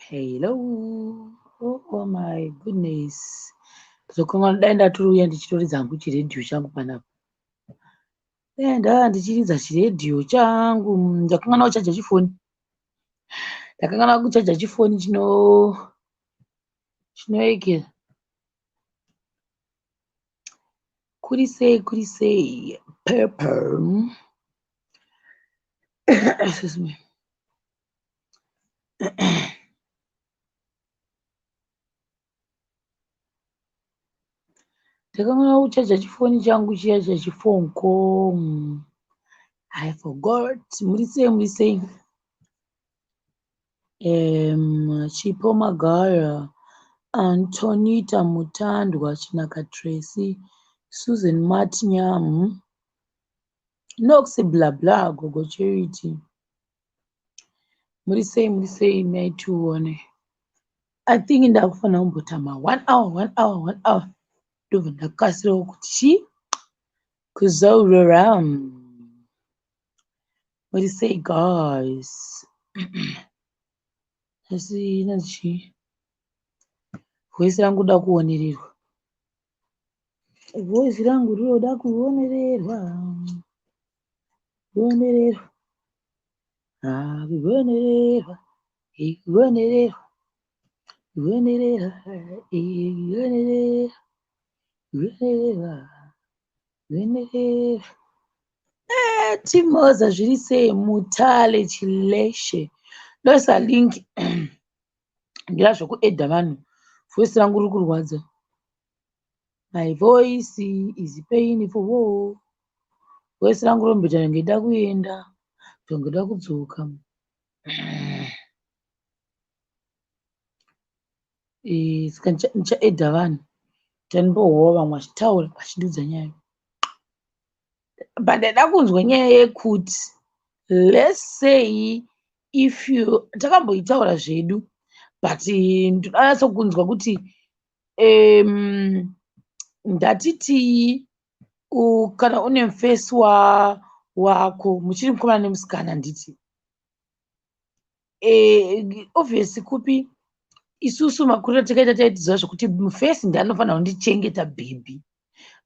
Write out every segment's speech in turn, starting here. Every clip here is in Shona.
Hello. Oh my goodness. Ndozokanganwa dai ndatouya ndichitoridza hangu chiredhiyo changu panapa. Dai ndava ndichiridza chiredhiyo changu. Ndakanganwa kuchaja chifoni. Ndakanganwa kuchaja chifoni chinoekera. Kuri sei kuri sei purple. Excuse me. Ndakanganwa kuchaja chifoni changu chiya chechifonko. I forgot. Muri sei muri sei? Chipo Magaya, Antonita Mutandwa, Chinaka Tracy, Susan Martinyamu, Nox blah blah, Gogo Charity. Muri sei muri sei nhai tione. I think ndakufanira kumbotama one hour one hour one hour ndobva ndakasirawo kuti chii kuzorora. Muri sei guys? Asi inonzi chii? Voice rangu roda kuonererwa. Voice rangu rinoda kuonererwa. Kuonererwa. Ah, kuonererwa. Kuonererwa. Kuonererwa. Kuonererwa. Kuonererwa. Kuonererwa. Timoza zviri sei Mutale Chileshe. Ndoisa link ndira zvekuedha vanhu. Voice rangu riri kurwadza. My voice is painful. Voice rangu romboita kunge da kuenda, kunge da kudzoka. Saka ndichaedha vanhu. Ndimbohwawo vamwe vachitaura vachindiudza nyaya. But ndaida kunzwa nyaya yekuti let's say if you takamboitaura zvedu but ndoda nyatsokunzwa kuti ndatiti kana une mufesi wako muchiri mukomana nemusikana handiti obviously kupi isusu makuriro atakaita taitiziva zvekuti mufesi ndiye anofanira kundichengeta bhebhi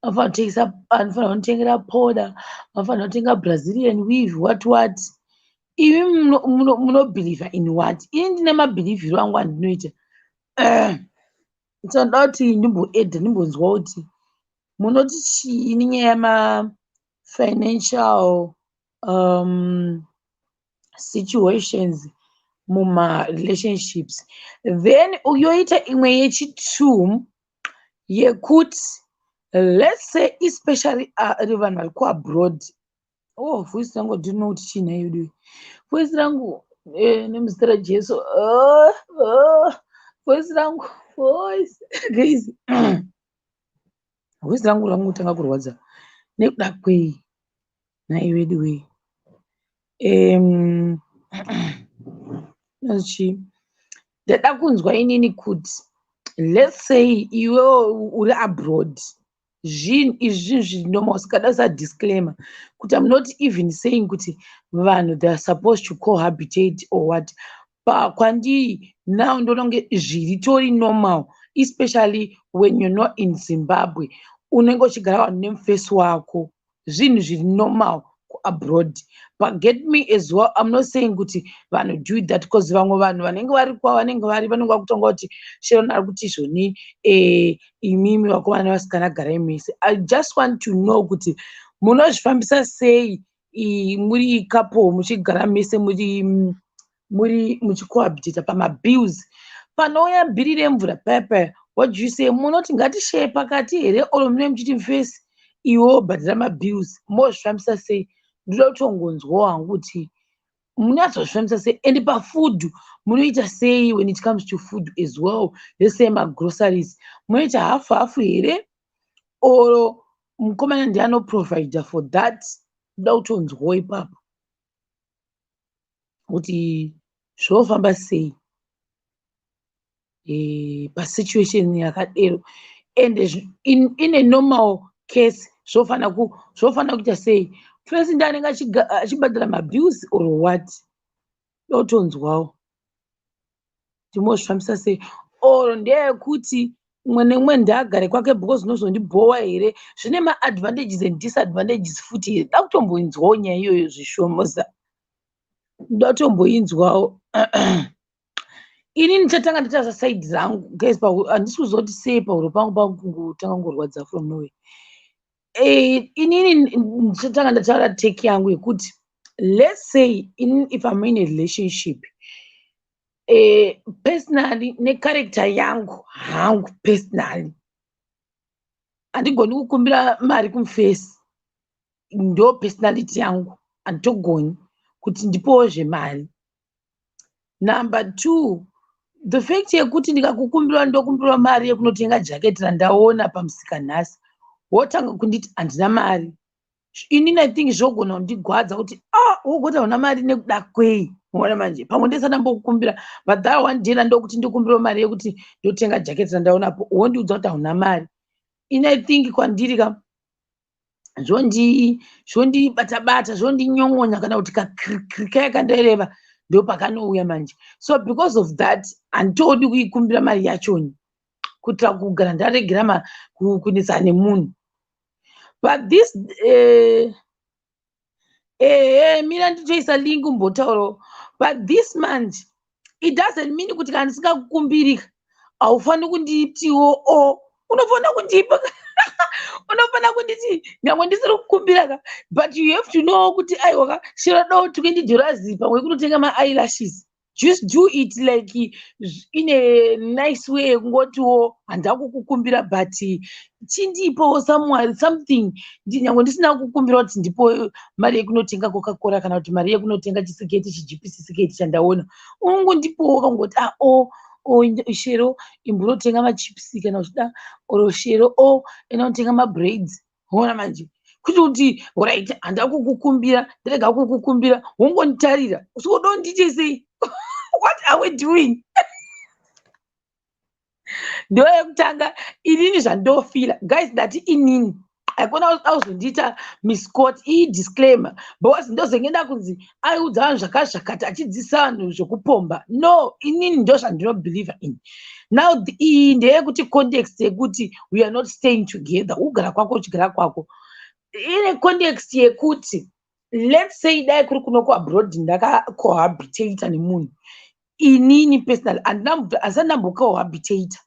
anofanira kunditengera poda anofanira kutenga brazilian weave what what imi munobhilivha in what ini ndine mabhilivhiro angu andinoita so ndoda kuti ndimboedha ndimbonzwa kuti munoti chii nenyaya yemafinancial situations mumarelationships then yoita imwe yechi2 yekuti let's say especially vanhu vari kuabroad oh voice rangu ndino kuti chii nhai vedu voice rangu nemuzita raJesu oh, oh, voice rangu voice guys voice rangu rangotanga kurwadza nekuda kwei nhai vedu wee chii ndada kunzwa inini kuti let's say iwewe uri abroad zvinhu izvi zvinhu zviri normal usikada sadisclaimer kuti I'm not even saying kuti vanhu they are supposed to cohabitate or what kwandiri now ndoona kunge zviritori normal especially when you're not in Zimbabwe unenge uchigara vanhu nemufesi wako zvinhu zviri normal kuabroad but get me as well I'm not saying kuti vanhu do that because vamwe vanhu vanenge vari kwavanenge vari vanenge vakutonga kuti Sharon ari kuti izvoni imimi vakomana nevasikana garai mese I just want to know kuti munozvifambisa sei muri couple muchigara mese muri muchicohabitata pamabills panouya bhiri remvura paya paya what do you say munoti ngatisheye pakati here or munenge muchiti mufesi iwe wobhadhara mabills mozvifambisa sei ndoda kutongonzwawo hangu kuti munyatsozvifambisa sei and pafood munoita sei when it comes to food as well let's say magroceries munoita hafu hafu here or mukomana ndiye anoprovida for that ndoda kutonzwawo ipapo kuti zvinofamba sei pasituation yakadero and in a normal case zvofanira kuita sei first ndiye anenge achibhadhara mabills or what ndotonzwawo. Timozvifambisa sei? Or ndeyekuti umwe neumwe ndaagare kwake because unozondibhowa here? Zvine maadvantages and disadvantages futi here? Da kutomboinzwawo nyaya iyoyo zvishomoza, ndoda kutomboinzwawo. Ini ndichatanga nditaura side rangu, guys. Handisi kuzoti sei pahuro pangu pakungotanga kungorwadza from nowhere. Inini ndichatanga ndataura take yangu yekuti, let's say if I'm in a relationship, personally, necharacter yangu hangu personally, handigoni kukumbira mari kumufesi. Ndo personality yangu, handitogoni kuti ndipowo zvemari. Number two, the fact yekuti ndikakukumbira, ndokumbira mari yekunotenga jaketi randaona pamusika nhasi, wotanga kunditi handina mari, inini I think zvogona kundigwadza kuti, ah, wogoti hauna mari nekuda kwei? Ona manje, pamwe ndisati ndambokukumbira, but that one day randokuti ndikumbirawo mari yekuti ndotenga jaketi randaonapo, wondiudza kuti hauna mari, ini I think kwandiri ka zvondibata bata, zvondinyongonya, kana kuti kakrikaya kandaireva ndo pakanouya manje. So because of that, handitodi kuikumbira mari yachoni kuitira kugara ndaregera kunetsana nemunhu. But this, ehe, mira nditoisa link umbotaurawo. But this month, it doesn't mean kuti kana ndisingakukumbiri haufaniri kunditiwo o unofanira kundipa, unofanira kunditi nyangwe ndisiri kukumbira ka, but you have to know kuti aiwa ka, shira dawo $20 pamwe kunotenga maeyelashes. Just do it like in a nice way, yekungotiwo handida kukukumbira, but chindipowo something, nyangwe ndisina kukumbira kuti ndipo mari yekunotenga Coca-Cola kana kuti mari yekunotenga chisiketi, chijipisi siketi chandaona. Unongondipowo kangoti, ah, o o Shero, imbonotenga machipsi kana uchida, or Shero, o enda unotenga mabraids. Ona manje, kuti right, handida kukukumbira, ndirega kukukumbira, wongonditarira usikodo ndiite sei? What are we doing? Ndo yekutanga inini zvandofila, guys. Ndati inini haikona auzondiita misquote. Iyi disclaimer, because ndozenge ndakunzi aiudza vanhu zvakati zvakati, achidzidzisa vanhu zvekupomba. No, inini ndo zvandinobelieve in. Now iyi ndeyekuti context yekuti we are not staying together, ugara kwako, uchigara kwako. Ine context yekuti, let's say dai kuri kuno kuabroad, ndakacohabitata nemunhu. Inini personally handisati ndambocohabitata,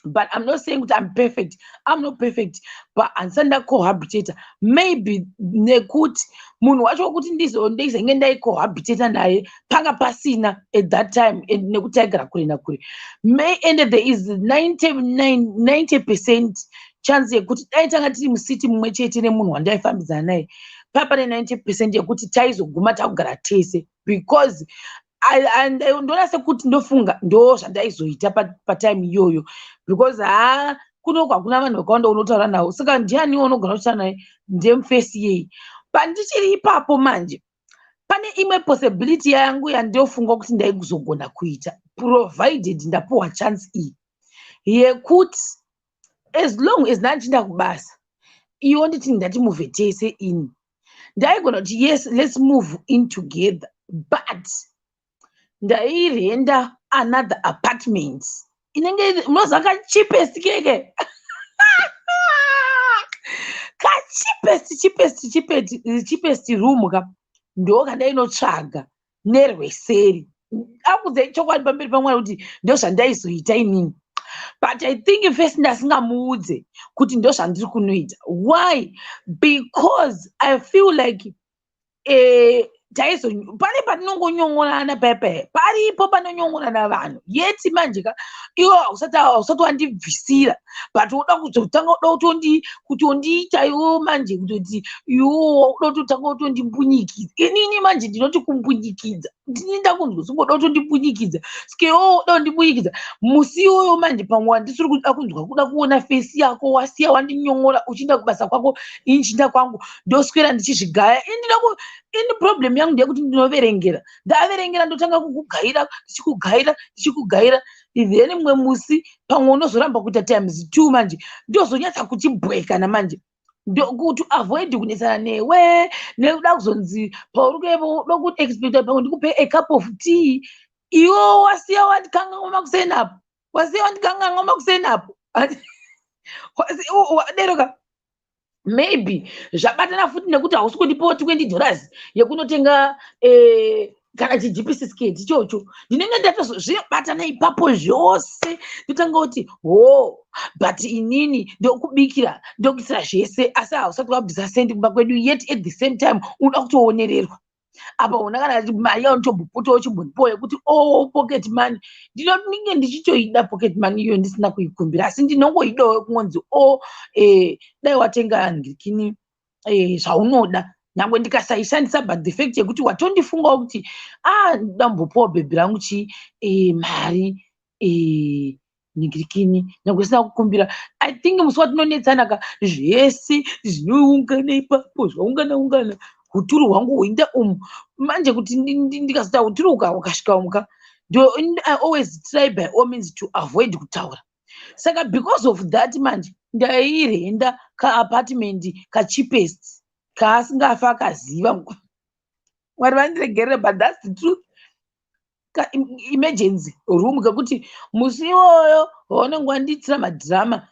but I'm not saying kuti I'm perfect. I'm not perfect, but handisati ndacohabitata. Maybe nekuti munhu wacho wekuti ndizenge ndaicohabitata naye panga pasina at that time, and nekuti taigara kure nakure. May and there is 90% chance yekuti dai tanga tiri mucity mumwe chete nemunhu wandaifambidzana naye, papane 90% yekuti taizoguma takugara tese, because ndoona sekuti ndofunga ndo zvandaizoita patime iyoyo, because haa, kunoku hakuna vanhu vakawanda unotaura navo, saka ndianiwo unogona kutaura naye? Ndemufesi yei? Pandichiri ipapo manje, pane imwe possibility yangu yandofunga kuti ndaizogona kuita, provided ndapuhwa chance iyi, yekuti as long as ndandichienda kubasa, iwo nditi ndatimove tese, ini ndaigona kuti, yes, let's move in together, but ndairenda another apartment inenge, munoziva, kacheapest keke, kacheapest, cheapest, cheapest, cheapest room ka, ndo kandainotsvaga nerweseri. Akudzai chokwadi pamberi paMwari kuti ndo zvandaizoita inini. But I think first ndasingamuudze kuti ndo zvandiri kunoita. Why? Because I feel like taizo pane patinongonyong'orana paipai, paripo panonyong'orana vanhu yeti manje ka, iwe hausati wandibvisira, but woda kuzotanga uda kutondiita iwe manje, kutoti iwe uda kutotanga kutondimbunyikidza. Inini manje ndinoti kumbunyikidza, ndini ndakunzwa singoda kutondimbunyikidza, saka iwewe uda kundimbunyikidza musi iwoyo manje, pamwe wandisiri kuda kunzwa, kuda kuona face yako, wasiya wandinyong'ora, uchienda kubasa kwako, ini chienda kwangu, ndoswera ndichizvigaya. Ini problem yangu ndeyekuti ndinoverengera, ndaverengera, ndotanga kukugaira, ndichikugaira, ndichikugaira. Then mumwe musi pamwe unozoramba kuita times two manje, ndozonyatsa kuchibwekana manje kuti avoid kunetsana newe, nekuda kuzonzi pauri kuevo uda kuexpecta pamwe ndikupe a cup of tea. Iwe wasiya wandikanganwa makuseni apo, wasiya wandikanganwa makuseni apo, waderoka. Maybe zvabatana futi nekuti hausi kundipawo $20 yekunotenga kana chijipisi skirt ichocho. Ndinenge ndatozvibatana ipapo zvose, ndotanga kuti ho, but inini ndokubikira, ndokuitira zvese, asi hausati wabvisa sendi kumba kwedu. Yet at the same time unoda kutoonererwa apa una kana mari yaunotombopotawo chimbondipawo yekuti o pocket money. Ndinonge ndichitoida pocket money iyo ndisina kuikumbira, asi ndinongoidawo kungonzi o dai watenga ngirikini zvaunoda, nyangwe ndikasaishandisa, but the fact yekuti watondifungawo kuti a ndambopawo bhebhi rangu chi mari ningirikini, nyangwe isina kukumbira. I think musi watinonetsanaka zvese zvinoungana ipapo, zvaungana ungana, uturu hwangu hwoenda umu manje. Kuti ndikazoita uturu ukasvika umuka, I always try by all means to avoid kutaura. Saka because of that manje ndairenda kaapartment kacheapest kaasingafa akaziva. Mwari vandiregerere, but that's the truth. Emergency room kekuti musi iwoyo waunenge wandiitira madhirama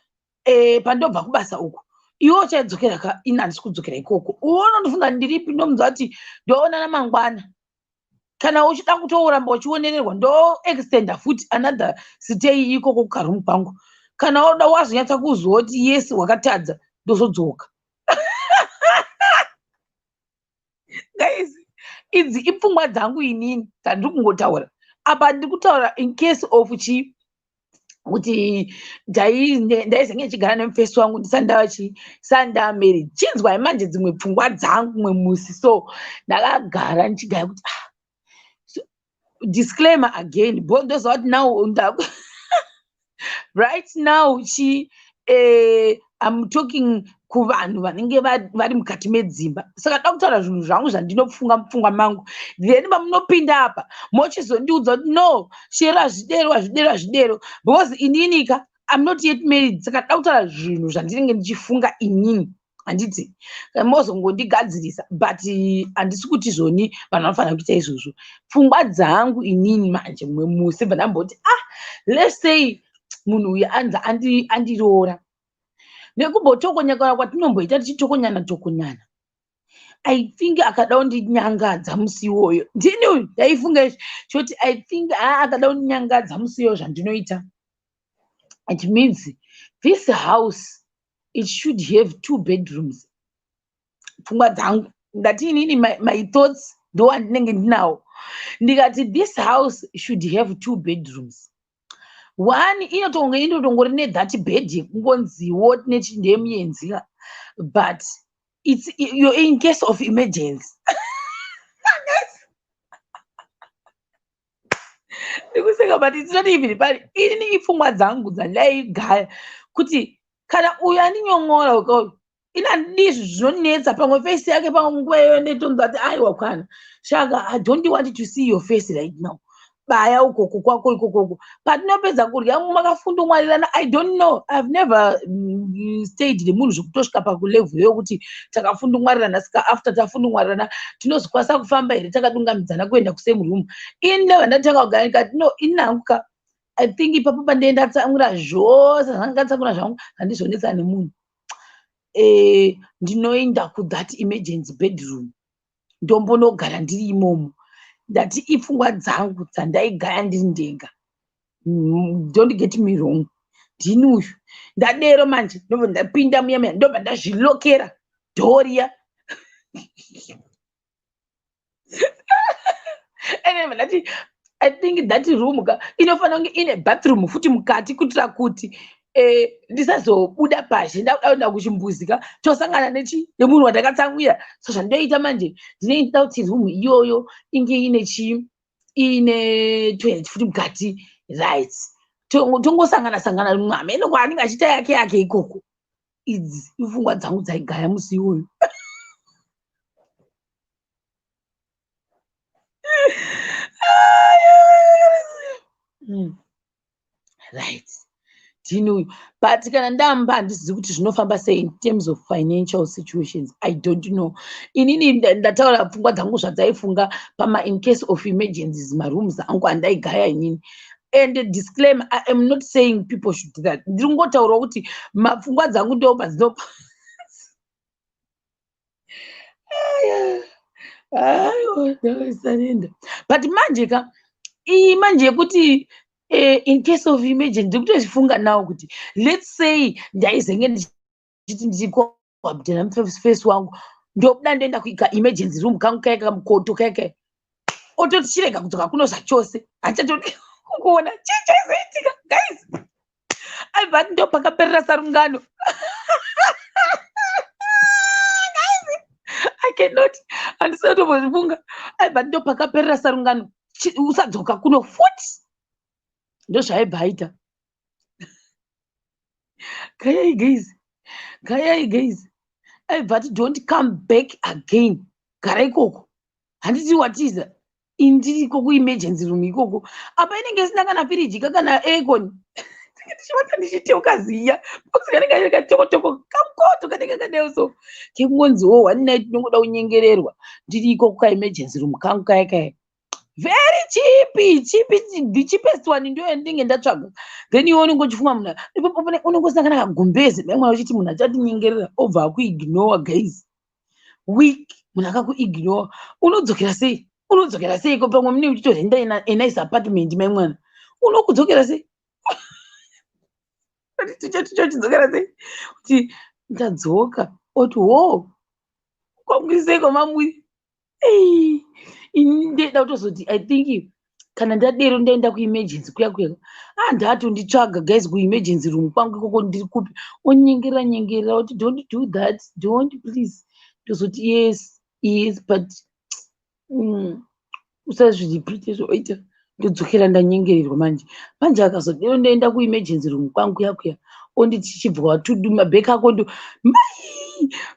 pandobva kubasa uku, iwe uchaidzokera ka, ini handisi kudzokera ikoko. Uonondifunga ndiripi? Ndomunzwa kuti ndoonana mangwana. Kana uchida kutouramba uchionererwa, ndoextenda futi another stay ikoko kukaroom kwangu. Kana woda wazonyatsa kuzoti yes, wakatadza, ndozodzoka. Guys, idzi ipfungwa dzangu inini dzandiri kungotaura apa. Ndiri kutaura in case of chi kuti ndaizenge ndichigara nemufesi wangu ndisati ndava chi sati ndamarried. Chinzwai manje dzimwe pfungwa dzangu. Mumwe musi so ndakagara ndichigaya kuti ah, so, disclaimer again, bo ndoziva kuti now right now chi I'm talking kuvanhu vanenge vari mukati medzimba, saka da kutaura zvinhu zvangu zvandinofunga mupfungwa mangu. Then pamunopinda apa mochizondiudza kuti no, shera zvidero, hazvidero, hazvidero, because inini ka I'm not yet married. Saka da kutaura zvinhu zvandinenge ndichifunga inini, handiti? Mozongondigadzirisa, but handisi kuti zvoni vanhu vanofanira kuita izvozvo. Pfungwa dzangu inini manje, mumwe musi bva ndamboti, ah, let's say munhu uyu anzi andiroora, nekumbotokonyakana kwatinomboita tichitokonyana tokonyana, I think akada kundinyangadza musi iwoyo, ndini uyu ndaifunga izvi choti, I think aa akada kundinyangadza musi iwoyo, zvandinoita, it means this house, it should have two bedrooms. Pfungwa dzangu, ndati inini my thoughts ndo andinenge ndinawo. Ndikati this house should have two bedrooms. One inotonge inotongori nethat bed yekungonziwo ndeyemuyenzira, but it's you're in case of emergency. Ndikuseka, but it's not even pari inini, ipfungwa dzangu dzandaigaya kuti kana uyu andinyong'ora uko, ini handidi izvi zvinonetsa. Pamwe face yake, pamwe nguva iyoyo ndetonzwa kuti aiwa kwana shaka, I don't want to see your face right now, baya ukoko kwako ikokoko. Patinopedza kurya makafundumwarirana, I don't know, I've never stayed nemunhu zvekutosvika pakulevel yokuti takafundumwarirana. Saka after tafundumwarirana tinozokwanisa kufamba here takadungamidzana kuenda kusame room? Ini ndabva ndatanga kugara, ndikati no, ini hangu ka, I think ipapo pandee ndatsamwira zvose zvanga zvangu, handizonetsa nemunhu. Ndinoenda kuthat emergency bedroom, ndombonogara ndiri imomo. Ndati ipfungwa dzangu dzandaigaya ndiri ndenga. Don't get me wrong, ndini uyu ndadero. Manje ndobva ndapinda muya muya, ndobva ndazvilokera door riya, ende ndati I think that room ka inofanira kunge ine bathroom futi mukati, kuitira kuti ndisazobuda pazhe ndakuda kuenda kuchimbuzi ka, tosangana nechi nemunhu wandakatsamwira. So zvandoita manje, ndinoita kuti room iyoyo inge ine chi ine toilet futi mukati, right? Tongosangana sangana mumwe hamene kwaanenge achiita yake yake ikoko. Idzi ipfungwa dzangu dzaigaya musi iwoyo. Right, Ndini uyu, but kana ndamba handizivi kuti zvinofamba sei in terms of financial situations. I don't know. Inini ndataura pfungwa dzangu zvadzaifunga pama in case of emergencies, marooms angu andaigaya inini. And disclaimer, I am not saying people should do that. Ndiri kungotaurawo kuti mapfungwa dzangu ndo padzino. Aiwa, ndakasarenda. But manje ka, iyi manje yekuti in case of emergency, ndiri kutozvifunga now kuti let's say ndaizenge ndichiti ndichikoabdena mufesi wangu, ndobuda ndoenda kuika emergency room kangu kaya kamukoto kaya kaya, ototi chirega kudzoka kuno zvachose, handichatodi kukuona. Chii chaizoitika, guys? Aibva ati ndopakaperera sarungano. I cannot, handisati tombozvifunga. Aibva ati ndopakaperera sarungano, usadzoka kuno futi. Ndozvaaibva aita. Gayai guys, gayai guys. Aibva ati don't come back again, gara ikoko. Handiti watiza? Indiriko kuemergency room ikoko, apa inenge isina kana firiji ka kana aircon. Ndichivata ndichiteuka ziya because kanenge kari katokotoko, kamukoto kanenge kadeo, so kekungonziwo one night ndinongoda kunyengererwa ndiri ikoko kaemergency room kangu kaya kaya, very cheap cheap, the cheapest one ndiyo yandinenge ndatsvaga. Then iwe unenge uchifunga munhu ipapo unenge usina kana kagumbeze. Dai mwana uchiti munhu achatinyengerera, obva akuignore. Guys, week munhu akakuignore, unodzokera sei? Unodzokera seiko? Pamwe mune uchitorenda a nice apartment, mai mwana, unokudzokera sei? Tichochidzokera sei kuti ndadzoka? Oti ho, kwamurisei kwamamuri? Ini ndeda kutozoti I think kana ndadero ndaenda kuemergency kuya kuya, ah, ndatonditsvaga guys kuemergency room kwangu ikoko, ndiri kupi? Onyengerera nyengerera kuti don't do that, don't, please. Ndozoti yes, but usazviripite zvoita. Ndodzokera ndanyengererwa manje. Manje akazodero ndaenda kuemergency room kwangu kuya kuya, onditi chibva watudu mabheki ako. Ndo mai,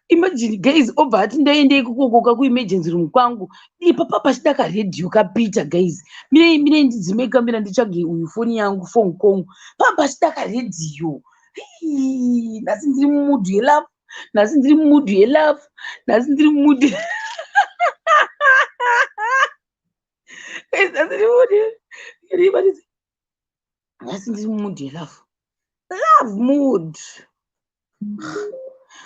imagine guys, obva ati ndaende ikokokoka kuemergency room kwangu ipapa pachida karedhiyo kaPeter. Guys, mirei, mirei, ndidzime kamera, nditsvage uyu foni yangu, phone kongu. Papa pachida karedhiyo. Nhasi ndiri mumood yelove, nhasi ndiri mumood yelove, nhasi ndiri mumood, guys, nhasi ndiri mumood, nhasi ndiri mumood yelove, love mood.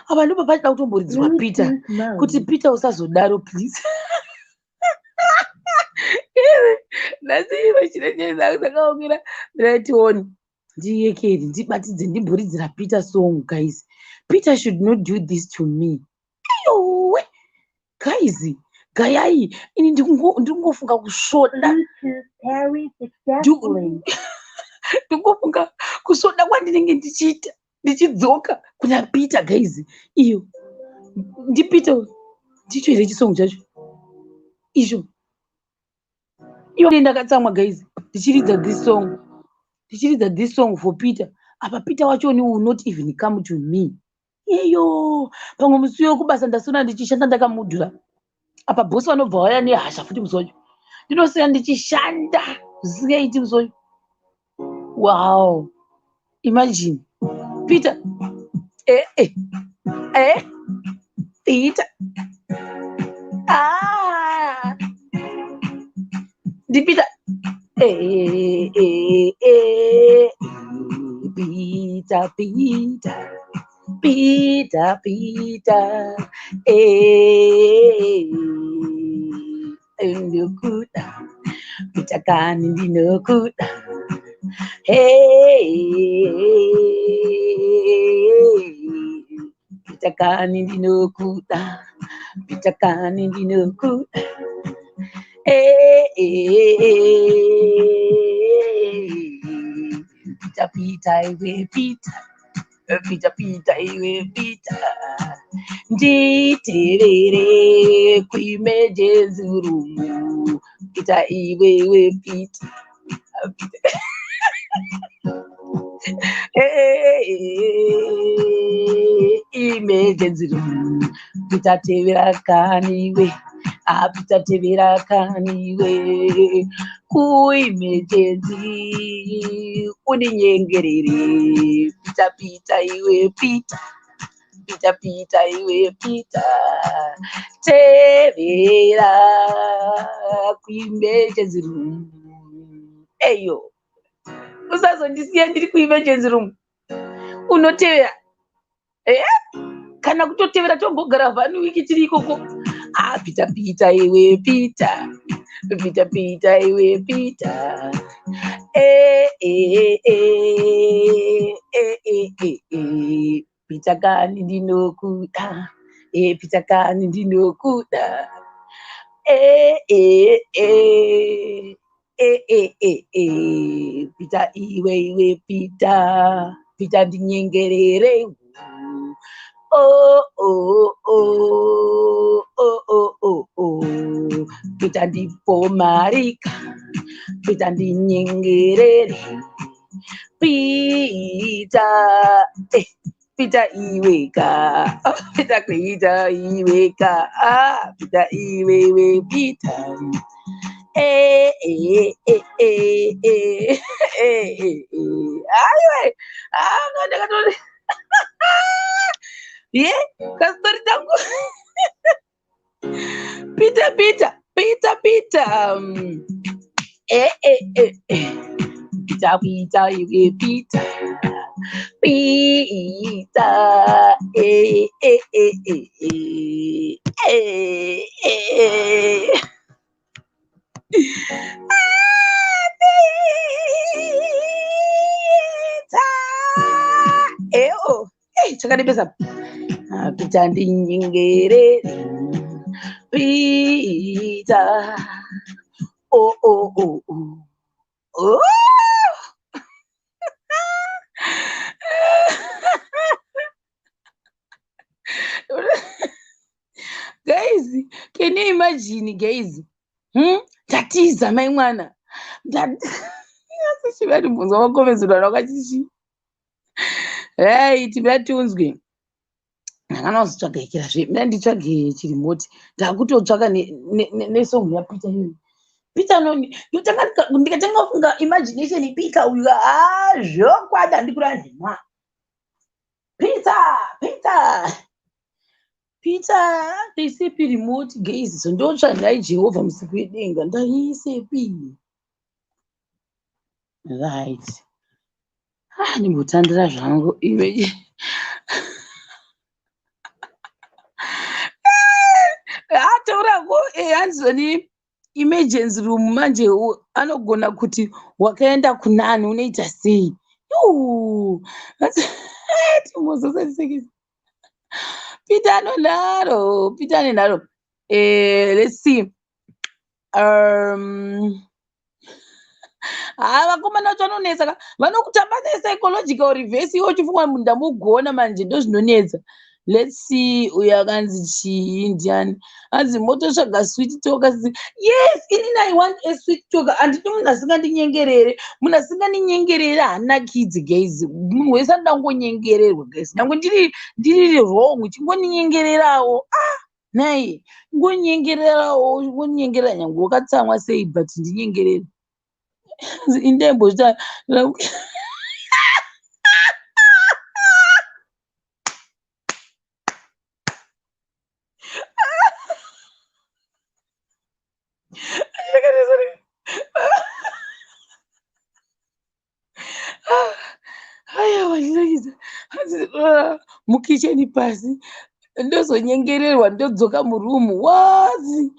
Apa ndipo pachida kutomboridzirwa Peter kuti Peter usazodaro, please. Nhasi vachirechezakaomera ndiraitioni, ndiyekeri, ndibatidze, ndimboridzira Peter song. Guys, Peter should not do this to me. Ayowe guys, gayai, ini ndikungofunga kusvoda, ndingofunga kusvoda kwandinenge ndichiita ndichidzoka kuna Peter. Guys, iyo ndiPeter, ndicho here chisongo chacho izvo? Iyo ndakatsamwa guys, ndichiridza this song, ndichiridza this song for Peter. Apa Peter wachoni will not even come to me. Iyo pamwe musi wekubasa ndasona ndichishanda ndakamudhura, apa bhosi vanobva vauya nehasha futi. Musi wacho ndinosiya ndichishanda zvisingaiti musi wacho. Wow, imagine Peter, eh, eh, eh, Peter, ah, ndiPeter, eh, eh, eh, Peter, Peter, Peter, Peter, eh, ndinokuda Peter kani, ndinokuda. Hey, Peter kani, ndinokuda Peter kani, ndinokuda. Hey, hey, hey, Peter, Peter, iwe Peter, Peter, Peter, iwe Peter, nditerere kuemergency room. Peter, iwewe Peter, Peter. Hey, emergency room, Peter, tevera kani iwe. Ah, Peter tevera kaniwe kuemergency, undinyengerere. Peter, Peter iwe Peter, Peter, Peter iwe Peter, tevera kuemergency room. Eyo, usazondisiya ndiri kuemergency room. Unotevera, eh? Kana kutotevera tombogara one week tiri ikoko. Ah, Peter, Peter iwe Peter, Peter, Peter iwe Peter. Eh, eh, eh, eh, eh, eh, eh. Peter kani ndinokuda, eh, Peter kani ndinokuda. Eh, eh, eh, eh, eh, eh, eh. Peter iwe iwe Peter, Peter ndinyengerere. Oh, oh, oh, oh, oh, oh, oh. Peter ndipo marika, Peter ndinyengerere. Peter, eh, Peter iweka, oh, Peter Peter iweka, ah, Peter iwe iwe Peter. Eh, eh, eh, eh, eh, eh, eh, eh. Aiwe, ah, ndakatoti ye kastori tangu. Peter, Peter, Peter, Peter. Eh, eh, eh, eh. Peter, Peter, iwe Peter. Peter, eh, eh, eh, eh, eh, eh, eh. Ah, Peter. Eh, oh, eh, chakadibesa. Ah, Peter ndinyengerere. Peter. Oh, oh, oh, oh. Oh! Guys, can you imagine, guys? Hmm? Tatiza mai mwana. Chivati bvunzwa makomezerwa wakachichi. Hey, tibva tiunzwe. Ndakana kuzotsvaga ikirazve, mina nditsvage chirimoti. Ndakutotsvaka nesong yaPeter iyoyi. Peter noni, ndikatanga kufunga imagination, Peter uyu, ah, zvokwadi handikura nhema. Peter, Peter. Peter, ndaisepi remote, guys? Zondotsva nhai Jehovha musiku wedenga, ndaisepi? Right. Ah, ndimbotandira zvangu iwe. Ah, taurako, eh, hanzoni emergency room manje anogona kuti wakaenda kunani, unoita sei? Timbozosandisekesa. Peter anonharo, Peter ane nharo. Eh, let's see. Ha, vakomana vacho vanonetsa ka, vanokutamba nepsychological reverse, iwe uchifunga munhu ndamugona, manje ndozvinonetsa. Let's see, uyu akanzi chii, ndiani anzi mototsvaga sweet talker? Yes, inini I want a sweet talker. Handidi munhu asingandinyengerere. Munhu asingandinyengerere haanakidzi, guys. Munhu wese anoda kungonyengererwa, guys. Nyange ndiri wrong, chingoninyengererawo. Ah, nai ngonyengererawo, ngonyengerera nyange wakatsamwa sei, but ndinyengerere. Indembozvita. Aiwa, chinakidza. Mukicheni pasi, ndozonyengererwa, ndodzoka murumu wazi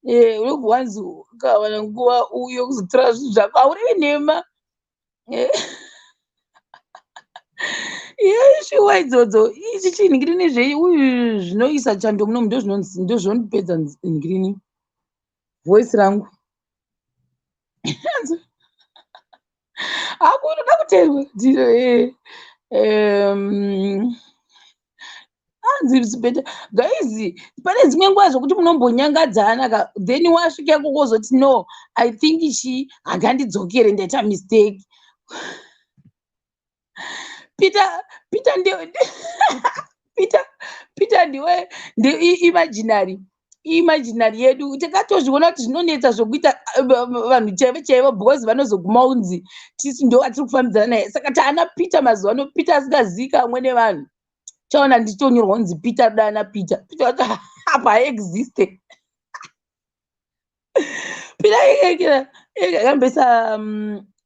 unobva wanzi ukawana nguva uye kuzotora zvinhu zvako, haurevi nhema. Shuwa idzodzo ichi chinhingirini zvei uyu zvinoisa chando munomu, ndozvinondipedza nhingirini voice rangu. Hakunoda kuteerwa ndiro. Hanzi it's better, guys, pane dzimwe nguva zvokuti munombonyangadzana ka, then wasvika ikoko wozoti, "No, I think chi hangandidzokere, ndaita mistake." Peter, Peter ndiwe, Peter, Peter ndiwe imaginary. Imaginary yedu takatozviona kuti zvinonetsa zvokuita vanhu chaivo chaivo, because vanozoguma unzi tisu ndo vatiri kufambidzana naye. Saka taana Peter mazuva ano, Peter asingazivikanwe nevanhu. Chaona ndichitonyorwa kunzi Peter dana Peter. Peter wacho apa haexiste. Peter akambesa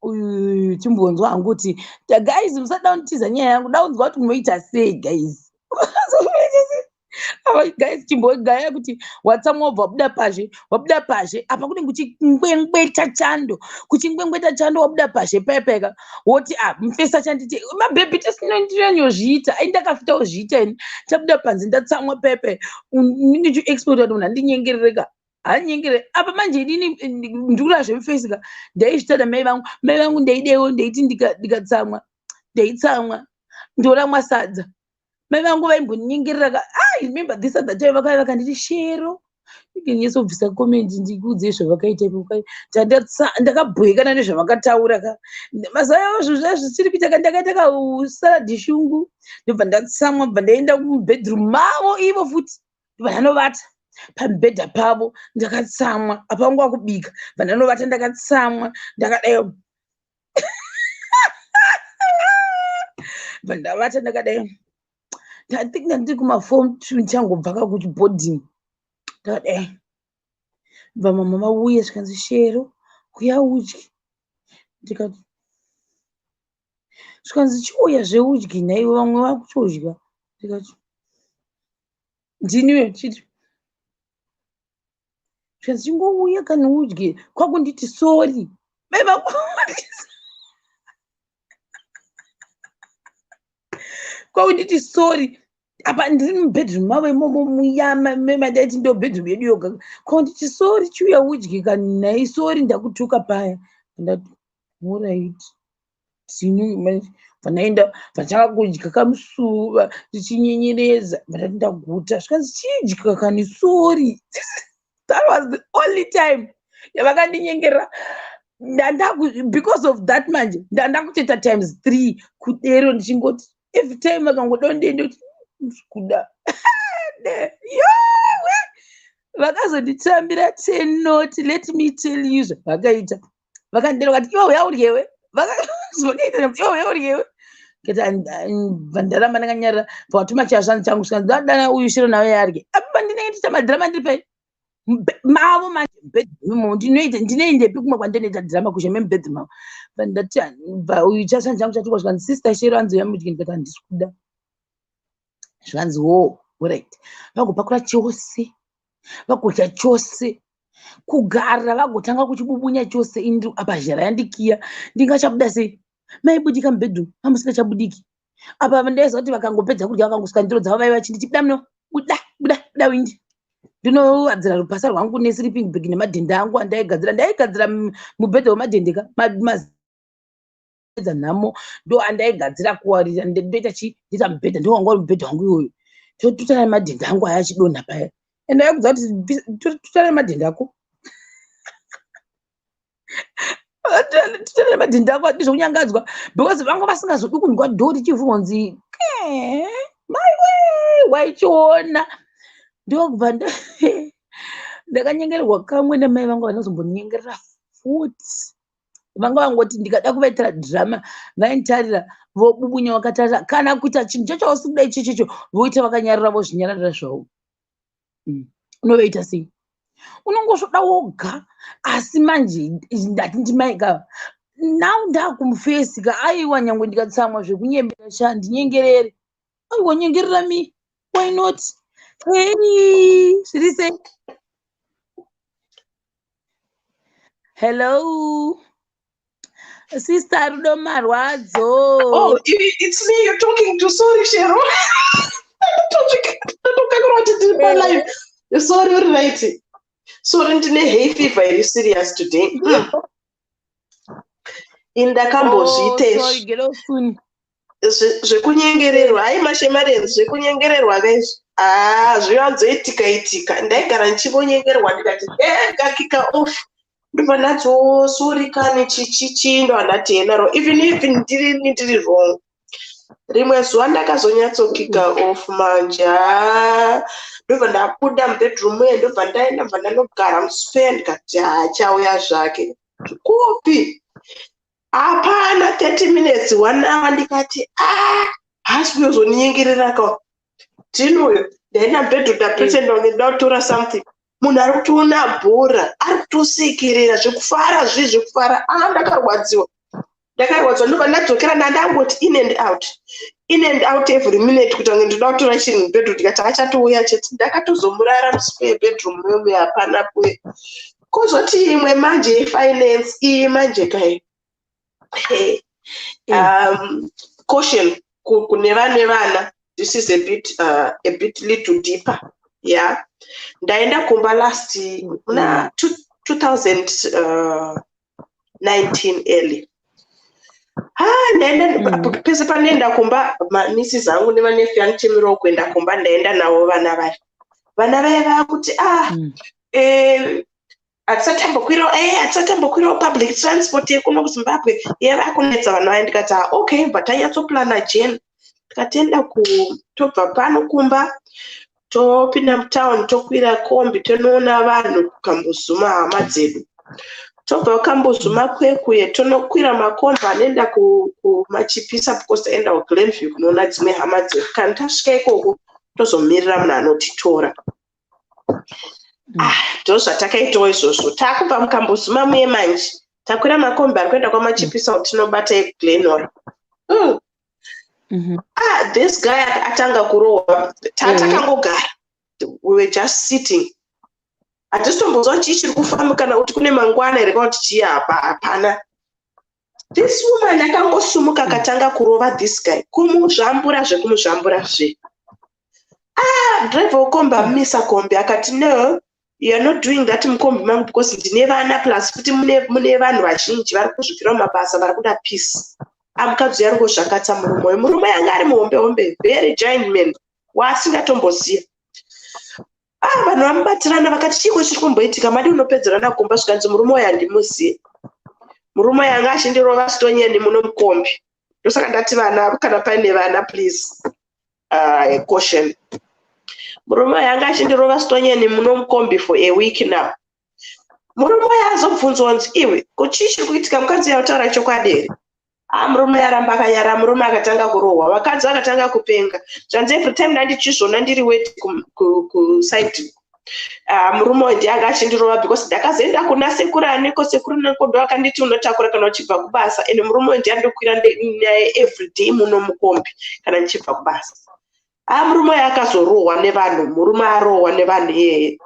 uyu chimbonzwa hangu kuti, guys, musada kunditiza nyaya yangu, da kunzwa kuti munoita sei, guys. Guys, chimbogaya kuti watsamwa, wabva wabuda pazhe, wabuda pazhe apa kunenge kuchingwengweta chando, kuchingwengweta chando, wabuda pazhe paipaika, woti a mufesa chanditi mabhebhi tisinondinonyozviita. Ai, ndakafita kuzviita ini. Chabuda panze ndatsamwa paipai, ndichiexpecta kuti munhu andinyengerereka, hanyenyengere apa. Manje inini ndikura zvemufesi ka, ndaizvita namai vangu. Mai vangu ndaidewo, ndaiti ndikatsamwa, ndaitsamwa ndoramwa sadza. Mai vangu vaimbonyengerera ka. I remember this other time vakauya vakanditi, "Shero," ndinyasobvisa comment ndikuudze zvavakaita ipo. Ndakabhoekana nezvavakataura ka. Mazuva avo zvinhu zvaa zvisiri kuita ka. Ndakaita kausaradhi shungu, ndobva ndatsamwa, bva ndaenda mubedroom mavo ivo futi, ndobva ndanovata pamubhedha pavo ndakatsamwa. Apa vangu vakubika, bva ndanovata ndakatsamwa ndakadai, bva ndavata ndakadai. I think ndandiri kumaform 2, ndichangobva ka kuchiboarding, ndakadai. Bva mama vauya, zvikanzi, "Shero, uya udye." Ndikati, zvikanzi, "Chiuya zveudyi nhaiwe, vamwe vakutodya." Ndikati, "Ndiniwe chiti." Zvikanzi, "Chingouya kani udye." Kwakunditi sorry mai vangu, kwakunditi sorry. Apa ndiri mubedroom mavo imomo muya mandaiti ndo bedroom yedu yoga. Kwakunditi, "Sorry, chiuya udye kani nhai, sorry ndakutuka paya." Ndati, "Alright." Bva ndaenda, bva ndanga kudya kamusuva ndichinyenyereza. Bva ndati ndaguta, zvikanzi, "Chidya kani, sorry." That was the only time yavakandinyengerera. Because of that manje ndandakutoita times 3 kudero, ndichingoti every time vakangoda ndiende kuti kuda yowe. Vakazonditambira 10 nought. Let me tell you zvavakaita. Vakandidera vakati, "Iwe uya uryewe." Vakaita, "Iwe uya uryewe." Kati bva ndaramba ndakanyarara. Bva chazvanzi changu, zvikanzi, "Dadana uyu Shero nawe yarye." Apa ndinenge ndiita madhirama ndiri pai mavo manje mubedroom. Ndinoita, ndinoendepi kumwe kwandinoita dhirama kuzhe memubedroom mavo? Bva ndati, bva uyu chazvanzi changu chatukwa. Zvikanzi, "Sister Shero, anzi uya mudye." Ndikati, "Handisi kuda." Zvikanzi, "Wo, alright." Vagopakura chose, vagodya chose, kugara vagotanga kuchibubunya chose. Indi apa zhara yandikiya, ndingachabuda sei? Maibudika mubedroom amusingachabudiki. Apa ndaiziva kuti vakangopedza kudya, vakangosvika ndiro dzavo, vaiva vachinditi, "Buda muno, buda, buda, buda windi." Ndinowadzira rupasa rwangu nesleeping bag nemadhende angu andaigadzira. Ndaigadzira mubhedha wemadhende ka, nhamo ndo andaigadzira kuwarira. Ndoita chi, ndoita mubhedha, ndo wanga uri mubhedha wangu iwoyo. Totutana nemadhende angu aya achidonha paya. Ende aikudza kuti tutana nemadhende ako, tutana nemadhende ako, ndizvokunyangadzwa, because vanga vasingazodi kunzwa dhoo richivhurwa kunzi maiwe. Waichiona ndokubva ndakanyengererwa kamwe namai vangu. Vanozombonyengerera futi, vanga vangoti ndikada kuvaitira dhirama, vainditarira vobubunya vakatarira, kana kuita chinhu chacho hausi kuda ichochocho, voita vakanyarara, vozvinyararira zvavo. Unovaita sei? Unongosvoda woga. Asi manje ndati ndimaika now ndakumufesi ka. Aiwa, nyangwe ndikatsamwa zvekunyembera sha, ndinyengerere. Aiwa, nyengerera me, why not? Hey, zviri sei? Hello, Sister Rudo Marwadzo. Oh, it's me you're talking to. Sorry, Shero. Ndatokanganwa kuti ndiri palive. Sorry, uri right. Sorry, ndine hay fever iri serious today. Ini ndakambozviita Oh, izvi. sorry, get off soon. Zvekunyengererwa, hai mashemarians, zvekunyengererwa kaizvi, haa, zviwanzoitika itika. Ndaigara ndichingonyengerwa, ndikati ngakika off, ndobva ndati, "Oh, sorry kani, chichichi." Ndobva ndati, "Enaro," even if ndiri wrong. Rimwe zuva ndakazonyatsokika off manje. Haa, ndobva ndabuda mubedroom uye, ndobva ndaenda, bva ndanogara muspare. Ndikati, "Haachauya zvake kupi?" Hapana, 30 minutes, one hour, ndikati, "A, haasi kuyozondinyengerera ka tini uyo." Ndaenda mubedroom, ndapretenda kunge ndoda kutora something. Munhu ari kutoona bhora, ari kutosekerera zvekufara, zvii zvekufara. A, ndakarwadziwa, ndakarwadziwa. Ndobva ndadzokera, ndandangoti in and out, in and out every minute, kuita kunge ndoda kutora chinhu mubedroom. Ndikati, "Achatouya chete." Ndakatozomurara muspare bedroom muyomuyo, hapana puye. Kozoti imwe manje yefinance iyi manje kai, caution kune vane vana. This is a bit little deeper, yeah. Ndaenda kumba last muna 2019 early. Ha, ndaenda pese panoenda kumba, manieces angu nemanephew anochemerawo kuenda kumba. Ndaenda navo vana vaya. Vana vaya vakuti, "Ah, hatisati tambokwirawo public transport yekuno kuZimbabwe." Yava kunetsa vanhu vaya. Ndikati, "Ah, okay." Bva tanyatsoplana journey. Tikatienda ku tobva pano kumba, topinda mutown, tokwira kombi, tonoona vanhu kuKambuzuma, hama dzedu. Tobva kuKambuzuma kwekuye, tonokwira makombi anoenda kuMachipisa, because taenda kuGlenview kunoona dzimwe hama dzedu. Kana tasvika ikoko, tozomirira munhu anotitora. Ah, ndo zvatakaitawo izvozvo. Taakubva muKambuzuma muye manje, takwira makombi ari kuenda kwaMachipisa kuti tinobata eGlen Norah. Ah, this guy atanga kurohwa. Takangogara, we were just sitting, hatisi chii chiri kufamba, kana kuti kune mangwana here, kana kuti chii. Apa hapana. This woman akangosumuka, akatanga kurova this guy, kumuzvambura zvekumuzvambura zve. Ah, driver wekombi amisa kombi, akati, "No, you are not doing that mukombi mangu, because ndine vana, plus futi mune vanhu vazhinji vari kuzvipira mumabasa, vari kuda peace." Amukadzi uyo ari ngozvakatsa murume uyu. Murume anga ari muhombe hombe, very giant man waasingatomboziva. Ah, vanhu vamubatirana, vakati, "Chiiko chiri kumboitika? Madi unopedzerana kumba?" Zvikanzi, "Murume uyu handimuzivi. Murume uyu anga achindirova stonyeni muno mukombi. Ndosaka ndati vana, kana paine vana, please, caution. Murume uyu anga achindirova stonyeni muno mukombi for a week now." Murume uyu azobvunzwa kunzi, "Iwe, ko chii chiri kuitika?" Mukadzi yautaura chokwadi here? Ah, murume aramba akanyara. Murume akatanga kurohwa, vakadzi vakatanga kupenga. Zvanzi, "Every time ndandichizvona ndiri weti kuside, murume uyu ndiye anga achindirova, because ndakazoenda kuna sekuru aniko, sekuru neko ndo akanditi unotakura kana uchibva kubasa, ende murume uyu ndiye andokwira naye everyday muno mukombi kana ndichibva kubasa." Ah, murume uyu akazorohwa nevanhu. Murume arohwa nevanhu iyeye,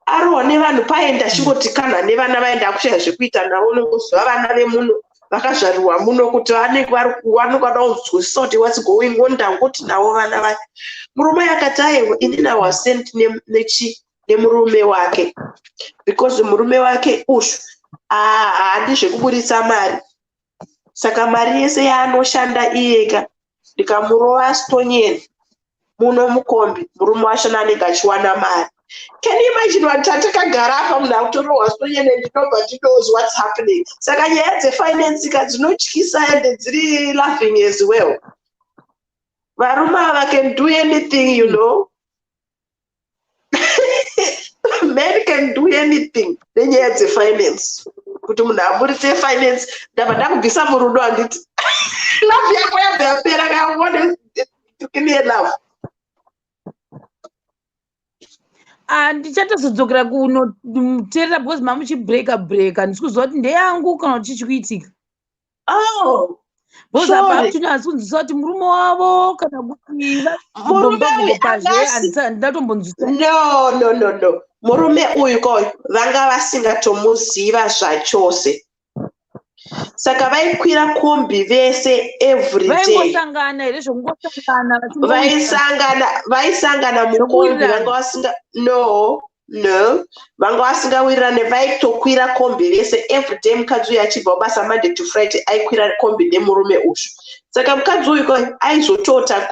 arohwa nevanhu, paenda achingoti kana nevana vaenda kushaya zvekuita navo. Unongozova vana vemuno vakazvarirwa muno, kuti vanenge vanongada kunzwisisa kuti what's going on. Ndangoti navo vana vaya. Murume akati, "Aiwa, inini I was sent nechi nemurume wake, because murume wake ushu haadi zvekuburitsa mari. Saka mari yese yaanoshanda iyeka, ndikamurova stonyeni muno mukombi, murume wachona anenge achiwana mari." Can you imagine, vanhu tatakagara apa, munhu akutorohwa stonyeni and nobody knows what's happening? Saka nyaya dzefinance ka dzinotyisa and dziri laughing as well. Varume ava can do anything. Men can do anything nenyaya dzefinance. Kuti munhu aburitse finance, ndabva ndakubvisa murudo, handiti love yako yabva yapera? Kaone clear love. Ah, ndichatozodzokera kunoteerera because mamuchibreaka breaka, handisi kuziva kuti ndeyangu kana kuti chichi kuitika. Oh. Because apa Sorry. hakuchinatsi kunzwisisa kuti murume wavo kana kuti Murume uyu pazve. Handatombonzwisisa. No, no, no, no, murume uyu koyo vanga vasingatomuziva zvachose. Saka vaikwira kombi vese every day. Vaingosangana here, zvokungosangana? Vaisangana, vaisangana mukombi. Zvokuwirirana. Vanga vasinga, no, no, vanga vasingawirirane. Vaitokwira kombi vese every day. Mukadzi uyu achibva kubasa Monday to Friday, aikwira kombi nemurume uyu. Saka mukadzi uyu ko aizotota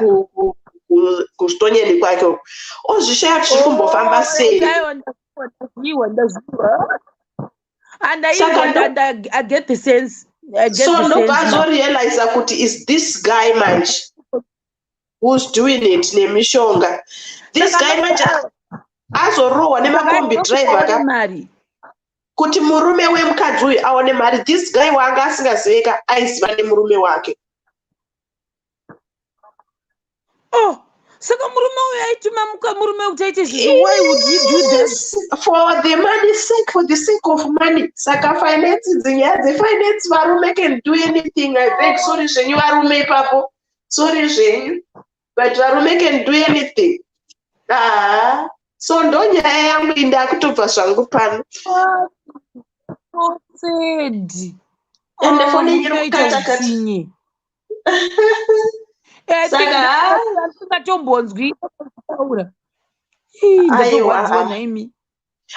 kustonyeni kwake uku, ozvishaya kuti zviri kumbofamba sei. Ndaziwa, ndaziwa. Saka And I get the sense. I get so the ndobva sense now. azorealiza kuti is this guy manje. Who's doing it nemishonga. This guy manje azorohwa nemakombi driver ka mari. Kuti murume wemukadzi uyu aone mari. This guy waanga asingaziveka aiziva nemurume wake. Oh, saka murume uyu aituma murume kuti aite izvozvo. Why would he do that? Yes, for the money sake, for the sake of money. Saka finance, dzinyaya dzefinance, varume can do anything. I beg, sorry zvenyu varume ipapo, sorry zvenyu, but varume can do anything. Ah, so ndo nyaya yangu iyi, ndakutobva zvangu pano. So sad. Ende Ah, foni murume iri aita kukata kata. utsinye. I think Saka ah, ndingatombonzwi kutaura. Ii, Aiwa. ndatorwadziwa nhaimi.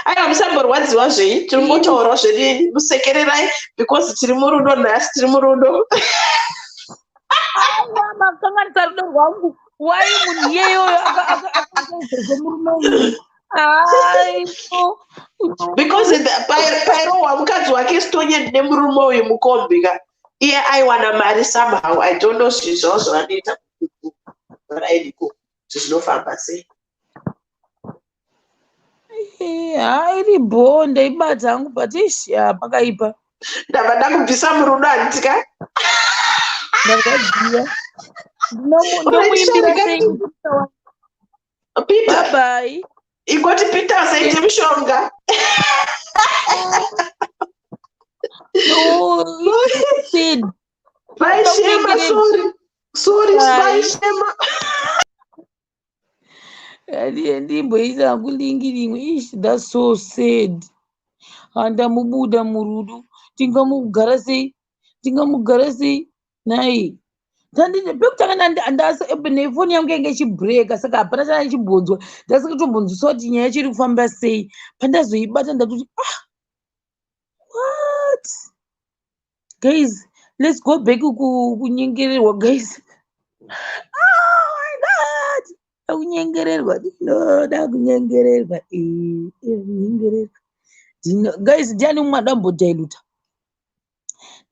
Aiwa, musamborwadziwa zvei, tiri kungotaurawo zvedini, musekererai because tiri murudo nhasi, tiri murudo. Aiwa, makanganisa rudo rwangu. Wai munhu iyeyoyo akaita izvozvo murume uyu? Aiwo. Because pairohwa mukadzi wake sitonye nemurume uyu mukombi ka, iye aiwana mari somehow. I don't know zvinhu zvavo zvavanoita rainiko, kuti zvinofamba sei. Ha, iri bho, ndaibata hangu, but ish, ya, pakaipa. Ndabva ndakubvisa murudo, handitika? Ndarwadziwa. Ndomuimbira sei? Peter. Bye. Ingoti Peter usaite mushonga. No, it's sad. Bye Shema, sorry, sorry. Bye. Bye Shema. Ndimboisa hangu link rimwe. Ish, that's so sad. Handamubuda murudo, tingamugara sei? Tingamugara sei nhai? Pekutanga nefoni yangu yange ichibhureka, saka hapana chana ndichimbonzwa. Ndasingatombonzwisa kuti nyaya yacho iri kufamba sei. Pandazoibata ndatoti, "Ah, what?" Guys, let's go back kunyengererwa, guys. Oh my God, dakunyengererwa, ndinoda kunyengererwa, kunyengererwa. Guys, ndiani mumwe adambodhiluta?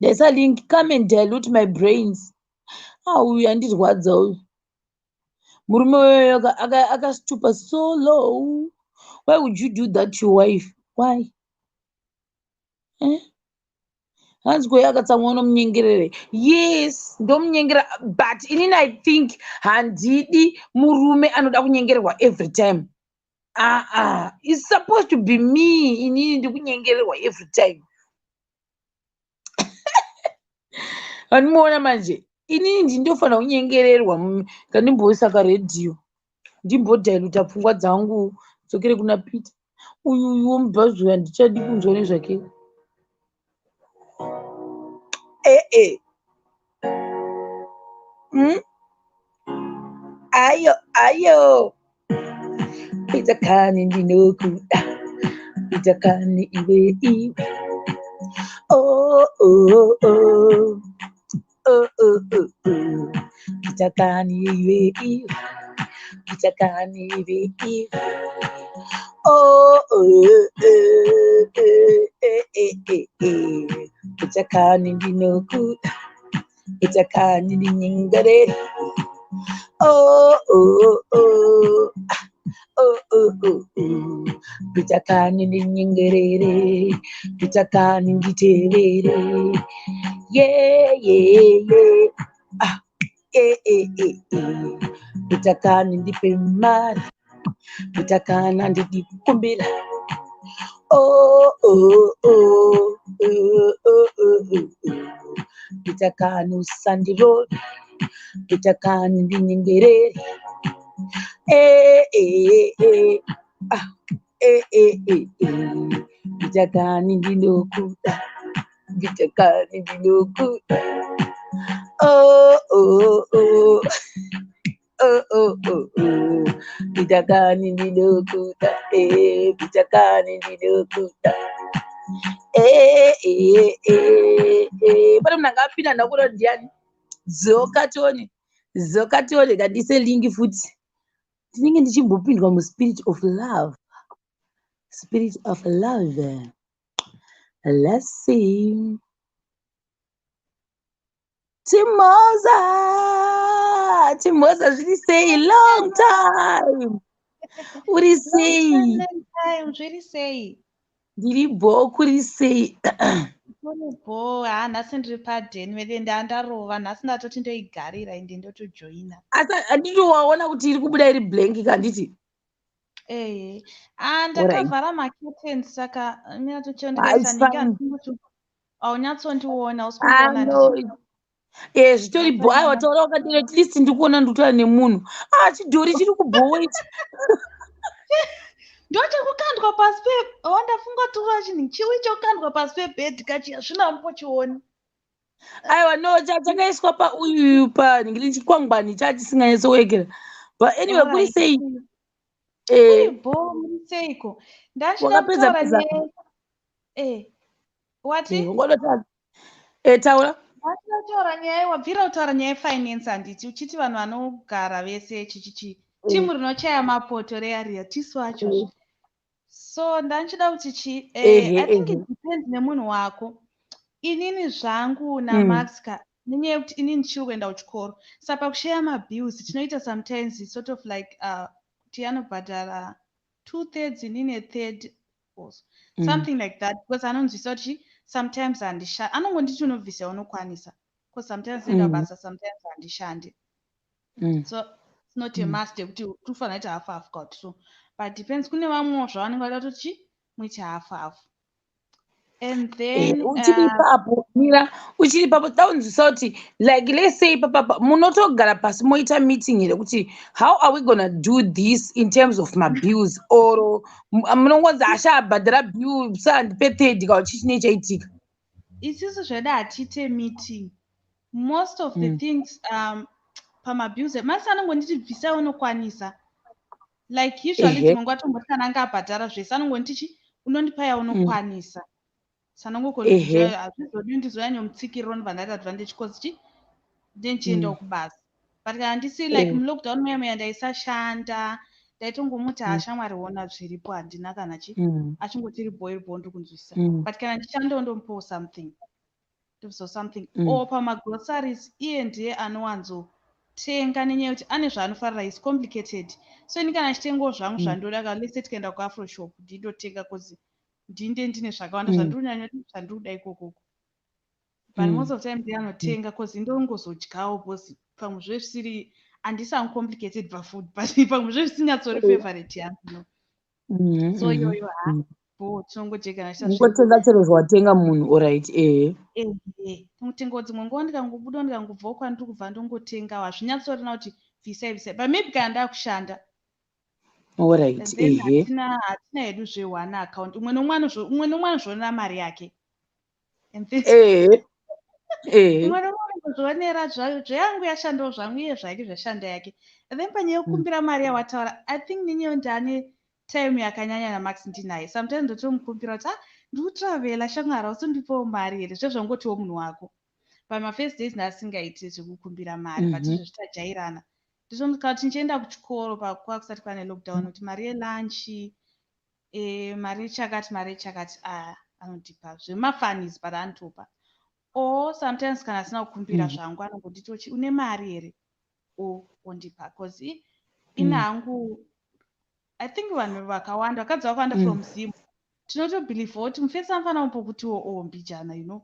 Ndaisa link, come and dilute my brains. Ah, uyu andirwadza uyu murume weyo, akastupa so low. Why would you do that to your wife? Why, eh? Hanzi koye akatsamwa unomunyengerere? Yes, ndomunyengera, but inini I think handidi murume anoda kunyengererwa every time. Aa, ah, it's supposed to be me, inini ndikunyengererwa every time. Vandimuona manje, inini ndindofanira kunyengererwa. Kandimboisa karedhiyo, ndimbodhailuta pfungwa dzangu, dzokere kuna Peter. Uyu uyu womubhazi uyu handichadi kunzwa nezvake. Ee, Ayo ayo, Peter kani, ndinokuda Peter kani, iwe iwe. Oh oh oh oh oh oh oh, Peter kani, iwe iwe, Peter kani, iwe iwe. Oh oh oh oh eh eh eh eh, Peter kani, ndinokuda Peter kani, ndinyengerere. Oh oh oh oh oh oh oh, Peter kani, ndinyengerere, Peter kani, nditevere. Yeah, ah, eh eh eh eh, Peter kani, ndipe mari, Peter kani, handidi kukumbira. Oh oh oh oh oh oh oh oh, Peter kani, usandirove, Peter kani, ndinyengerere. Eh eh eh, ah, eh eh eh eh, Peter kani, ndinokuda, Peter kani, ndinokuda. Oh oh oh oh oh oh oh, Peter kani, ndinokuda, eh, Peter kani, ndinokuda. Eh eh eh eh, pane munhu angapinda, ndakuda ndiani? Dzoka tione, dzoka tione. Kandise link futi. Ndinenge ndichimbopindwa muspirit of love, spirit of love. Let's see. Timoza. Chimhoza, zviri sei? Long time. Uri sei? Time, zviri sei? Ndiri bho, kuri sei? Kuri bho. Ha, nhasi ndiri padheni vede, ndandarova nhasi, ndatoti ndoigarira ende ndotojoina. Asi handiti waona kuti iri kubuda iri blank, kanditi? Ehe, ah, ndakavhara macurtains, saka Ah, it's fine. Haunyatsondiona. Ah, Usikundiona. no. Zvitori bho. Aiwa, taura wakadero, at least ndikuona ndikutaura nemunhu. Ah, chidhori chiri kubhowa ichi. Ndochekukandwa pasi pe, o, ndafunga tura chinhu chiwi chokukandwa pasi pebhedhi kachi, hazvina mbochioni. Aiwa, no, chakaiswa pauyu panhingiri chikwangwani chachisinganyatsowekera, but anyway, kuri sei? Kuri bho, muri seiko? Ndachida Wakapedza kutaura pedza. nyaya, wati? Ungodota, taura. Ndachida kutaura nyaya, wabvira kutaura nyaya yefinance, handiti? Uchiti vanhu vanogara vese chichichi, timu rinochaya mapoto reya riya, tisu acho. So ndanchida kuti chi, I think it depends nemunhu wako. Inini zvangu naMax ka, nenyaya yekuti inini ndichiri kuenda kuchikoro, saka pakusheya mabills tinoita sometimes sort of like kuti anobhadhara two thirds, inini a third also, something like that, because anonzwisa kuti sometimes handisha, anongonditi unobvisa unokwanisa, because sometimes enda basa, sometimes handishandi. So it's not a must yekuti tofanira kuita half half kuti so, but depends. Kune vamwewo zvavanenge vada kutoti muite half half and then Uchiri ipapo, mira, uchiri ipapo, taunzwisa kuti like, let's say papapa munotogara pasi moita meeting here kuti how are we gonna do this in terms of mabills, or munongonzi ashabhadhara bill, sandipe third, kana chii chinee chaitika? Isusu zvedu hatiite meeting. Most of the things, pamabills, masi anongonditi bvisa unokwanisa. Like usually dzimwe nguva tomboti kana anga abhadhara zvese, anongonditi chi, unondipa yaunokwanisa. Sanongokoni, hazvizodi ndizonyanyomutsikiriro, ndobva ndaita advantage, cause chi, ndinchiendawo kubasa. But kana ndisiri, like mulockdown muya muya, ndaisashanda, ndaitongomuti, "Hashamwari, ona zviripo, handina kana chi." Achingoti iri bho, iri bho, ndikunzwisisa. But kana ndichandawo, ndomupawo something, ndobvisawo something. Or pamagroceries, iye ndiye anowanzotenga nenyaya yekuti ane zvaanofarira, is complicated. So ini kana achitengawo zvangu zvandoda ka, let's say tikaenda kuAfro Shop, ndindotenga, cause ndinde ndine zvakawanda zvandiri kunyanya zvandiri kuda ikokoko. But most of time ndiye anotenga, cause indongozodyawo, because pamwe zvezvisiri, handisi uncomplicated pafood, but pamwe zvezvisinyatsori favorite yangu, no. So iyoyo ha, bo, tinongojegana. Ungotenga chero zvawatenga munhu, alright, ehe. Ehe, tingotengawo. Dzimwe nguva ndikangobuda, ndikangobvawo kwandiri kubva, ndongotengawo. Hazvinyatsorina kuti bvisai bvisai, but maybe kana ndakushanda. Alright. And then Ehe. hatina hedu zveone account. Umwe nomwe anozvionera mari yake and then ehe ehe umwe nomwe anozvionera zveyangu yashandawo zvangu, iye zvake zvashanda yake. And then panyaya yekukumbira mari yawataura, I think nenyeyo ndane time yakanyanya naMax ndinaye. Sometimes ndotomukumbira kuti, "Ah, ndiri kutravela shamwari, ausindipawo mari here?" Zvezvangotiwo munhu wako. Pamafirst days ndaasingaiti zvekukumbira mari, but izvezvi tajairana. Nditomuka kuti ndichienda kuchikoro pakuva kusati kwane lockdown, kuti mari yelunch, mari yechakati, mari yechakati, anondipa zvemafanis, but anotopa. Or sometimes kana asina kukumbira zvangu, anongonditi ochi, "Une mari here?" O ondipa, cause ini hangu, I think vanhu vakawanda, vakadzi vakawanda from Zim, tinotobhilivha kuti mufesi anofanira kumbokutiwo o mbijana,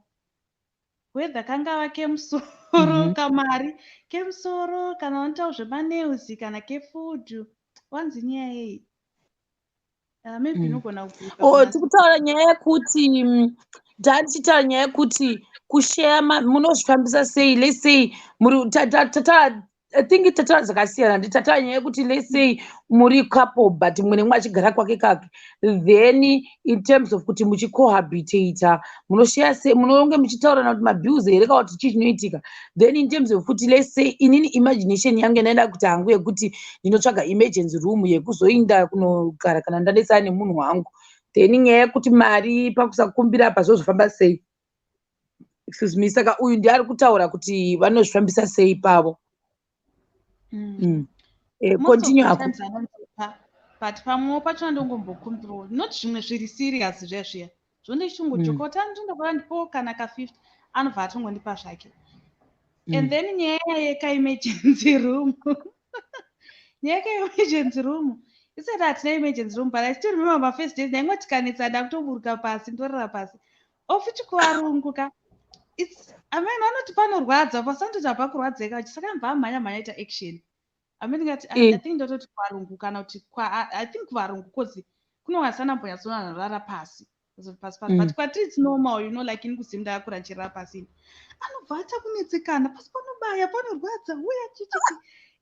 whether kangava kemusoro, kamari kemusoro, kana vanoitawo zvemanews, kana kefood. Wanzi nyaya yei? Maybe inogona kubvisa. Oh, tikutaura nyaya yekuti tatichitaura nyaya yekuti kusheya, munozvifambisa sei? Let's say muri I think tataura dzakasiyana. Nditataura nyaya yekuti let's say muri couple, but mumwe nemumwe achigara kwake kake, then in terms of kuti muchicohabitata, munosheya sei? Munonge muchitaurana kuti mabills here, kana kuti chii chinoitika? Then in terms of kuti let's say inini imagination yangu yandaida kuti hangu yekuti ndinotsvaga emergency room yekuzoinda kunogara kana ndanetsana nemunhu wangu, then nyaya yekuti mari pakusakumbira apa zvozofamba sei? Excuse me. Saka uyu ndiye ari kutaura kuti vanozvifambisa sei pavo. Most of Continue the hako. times anondipa, but pamwewo pachona ndongombokumbirawo, not zvimwe zviri serious zviya zviya, zvondichingojoka kuti andindokuva ndipowo kana ka50, anobva atongondipa zvake. And then nyaya yekaemergency room, nyaya yekaemergency room, isati hatina emergency room, but I still remember my first days, ndaingoti kanetsa ndakutoburuka pasi, ndorara pasi. Ofuti kuvarungu ka, it's, I mean, vanoti panorwadza, pasandoti hapakurwadzeka, saka mbva amhanya mhanya ita action. I mean, ngati I think ndototi kuvarungu kana kuti I think kuvarungu, 'cause kunowasana mbonyatsonorara pasi pasi pasi, but kwatiri it's normal, like ini kuzimu ndakakura ndichirara pasi. Anobva achakunetsekana, pasi panobaya, panorwadza, uya chichiti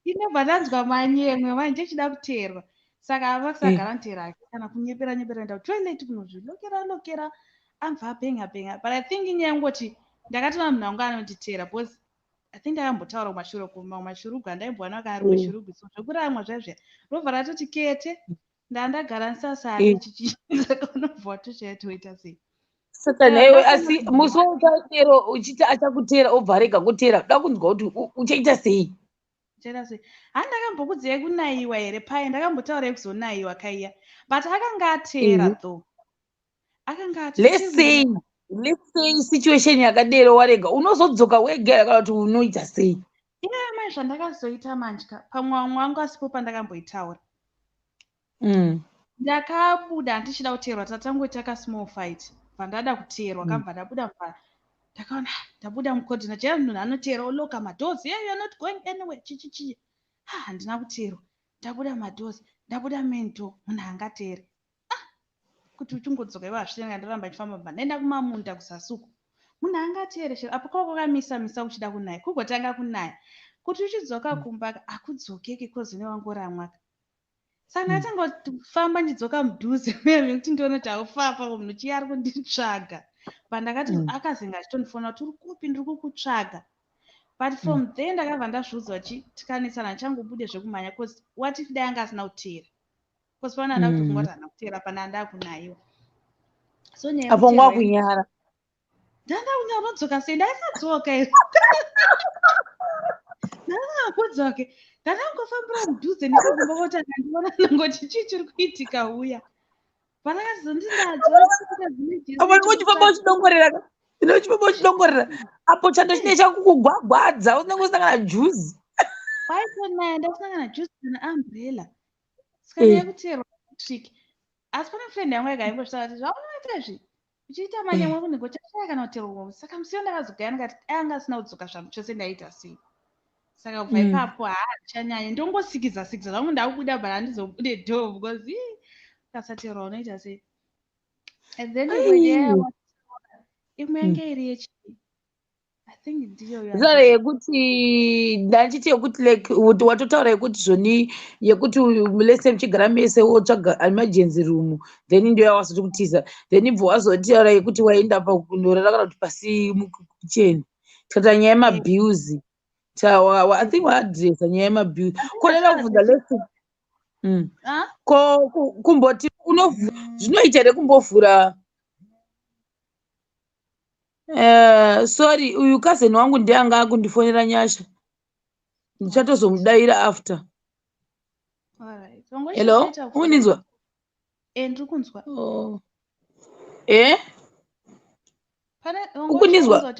inobva ndanzwa manyemwe manje chida kuteerwa. Saka ava kusagara nteera ake kana kunyepera nyepera enda kutoilet kunozvilokera lokera, ambva apenga penga. But I think inyaya yekungoti ndakatoona munhu wangu anonditeera, because I think ndakambotaura kumashure, kumashurugwa ndaimboona akari mashurugwi, so zvekuramwa zvaizviya robva ratoti kete, ndandagara ndisasari chichi, saka unobva watochaya toita sei? Saka nhaiwe, asi musi wauchatero uchiti achakuteera, obva arega kuteera, da kunzwa kuti uchaita sei? Uchaita sei? Ha, ndakambokudziyai kunayiwa here pai? Ndakambotaura yekuzonayiwa kaiya, but akanga ateera though, akanga Let's say situation yakadero, warega, unozodzoka wega kana kuti unoita sei? Iye mai, zvandakazoita manje, pamwe vamwe vangu asipo pandakamboitaura, ndakabuda handichida kuteerwa. Tatangoita kasmall fight, bva ndada kuteerwa, kambva ndabuda, bva ndakaona ndabuda mucorridor chaiyo, munhu anoteera oloka madoors, "Yeah, you are not going anywhere," chichichii. Ha, handina kuteerwa. Ndabuda madoors, ndabuda main door, munhu angateere? Ah, kuti uchingodzoka iwe hazvitenga. Ndoramba ndichifamba, bva ndaenda kumamunda kuzasi uku, munhu angateere chero apo kwava kwakamisa misa kuchida kunaya, kugotanga kunaya, kuti uchidzoka kumba hakudzokeki, 'cause une wangoramwaka. Saka ndakatanga kufamba ndidzoka mudhuze mekuti ndione kuti haufapa munhu chiya ari kunditsvaga. Pandakati akazenga achitondifonera kuti, "Uri kupi? Ndiri kukutsvaga." But from there ndakabva ndazviudza kuti tikanetsana ndichangobude zvekumhanya, 'cause what if dai anga asina kuteera? 'Cause pana anda kutofunga kuti haana kuteera, pana anda kunayiwa. So nyaya Apo ngwakunyara. Ndanda kunyara, unodzoka sei? Ndaisadzoka iri, ndandakudzoke, ndandangofambira mudhuze nekumba kotanga ndiona nangoti chii chiri kuitika uya pandakazondinadzo. Apo uchifamba uchidongorera, uchifamba uchidongorera, apo chando chine chakukugwagwadza, unenge usina kana juzi. Kwaitonaya, ndasina kana juzi kana umbrella. Saka nyaya yekuteerwa trick, asi pane friend yangu yakaingosvita kuti zvaunoita izvi uchiita manyamwe kunenge uchashaya kana kuteerwa. Saka musiwo ndakazogaya ndikati dai anga asina kudzoka zvangu chose ndaita sei? Saka kubva ipapo haa, handichanyanya, ndongosikiza sikiza zvangu, ndakubuda, but handizobude door because ii, ukasateerwa unoita sei? And then imwe nyaya, imwe yange iri yechii, I think ndiyo. Zare yekuti ndachiti yekuti like kuti watotaura yekuti zvoni yekuti lese muchigara mese wotsvaga emergency room, then ndiyo yawazoti kutiza, then ibvo wazotaura yekuti waenda pakunorara kana kuti pasi mukicheni. Tikataura nyaya yemabills, I think waaddressa nyaya yemabills. Koneda kubvunza lese, ko kumboti zvinoita here kumbovhura? Sorry, uyu cousin wangu ndiye anga akundifonera, Nyasha, ndichatozomudayira after. Hello, ukundinzwa? Ndiri kunzwa. Oh. Eh, ukundinzwa?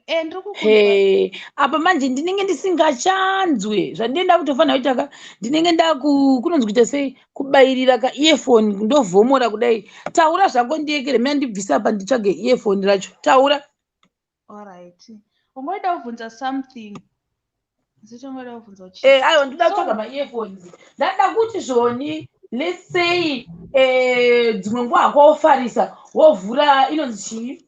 Ndiri kukunzwa. He, apa manje ndinenge ndisingachanzwe zvandinoenda kutofanira kuita ka, ndinenge ndaku kunonzi kuita sei, kubayirira kaearphone, ndovhomora kudai. Taura zvako, ndiyekere mina, ndibvise apa, nditsvage earphone racho. Taura. Alright, ungoida kubvunza something, zitongoida kubvunza uchi Aiwa, ndoda kutsvaga maearphones. Ndada kuti zvoni, let's say dzimwe nguva hakwaofarisa, wovhura inonzi chii,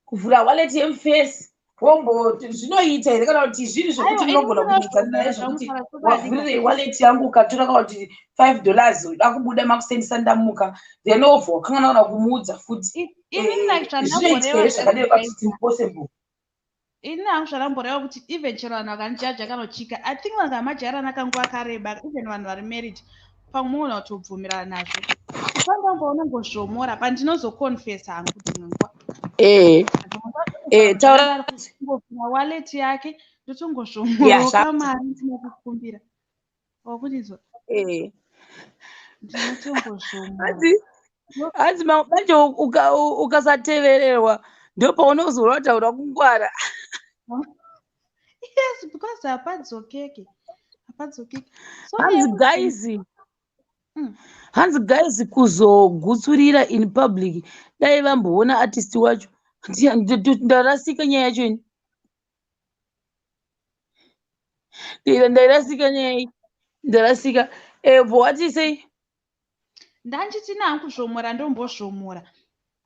kuvhura wallet yemufesi, womboti zvinoita here kana kuti zviri zvokuti Aiwa, munogona ini kunetsana naye, ndinozvibvumira zvokuti zvangu chokwadi. wavhurirei wallet yangu, ukatora kana kuti $5, uda kubuda makusendisa, ndamuka, then wobva wakangana kana kumuudza futi. Ini like Zvinoitika here zvandamboreva zvakadai but it's impossible? Ini hangu zvandamboreva kuti even chero vanhu vakandijaja kana kuchika, I think vanhu vamajairana kanguva kareba, even vanhu vari married, pamwe munogona kutobvumirana nazvo. Pandamba unongozvomora, pandinozoconfessa hangu dzimwe nguva. Taura. Ngovhura wallet yake, Yeah, ndotongozvomorawo kamari ndinokukumbira, wakundinzwa? Ndinotongozvomora. Hanzi manje ukasatevererwa ndopaunozoona kuti hauna kungwara. Yes, because hapadzokeke, hapadzokeke. So Hanzi guys, hanzi guys, kuzogutsurira in public, dai vamboona artist wacho. Ndarasika nyaya yacho ini, ndairasika nyaya iyi, ndarasika. Evo what sei? Ndandichiti hangu zvomora, ndombozvomora,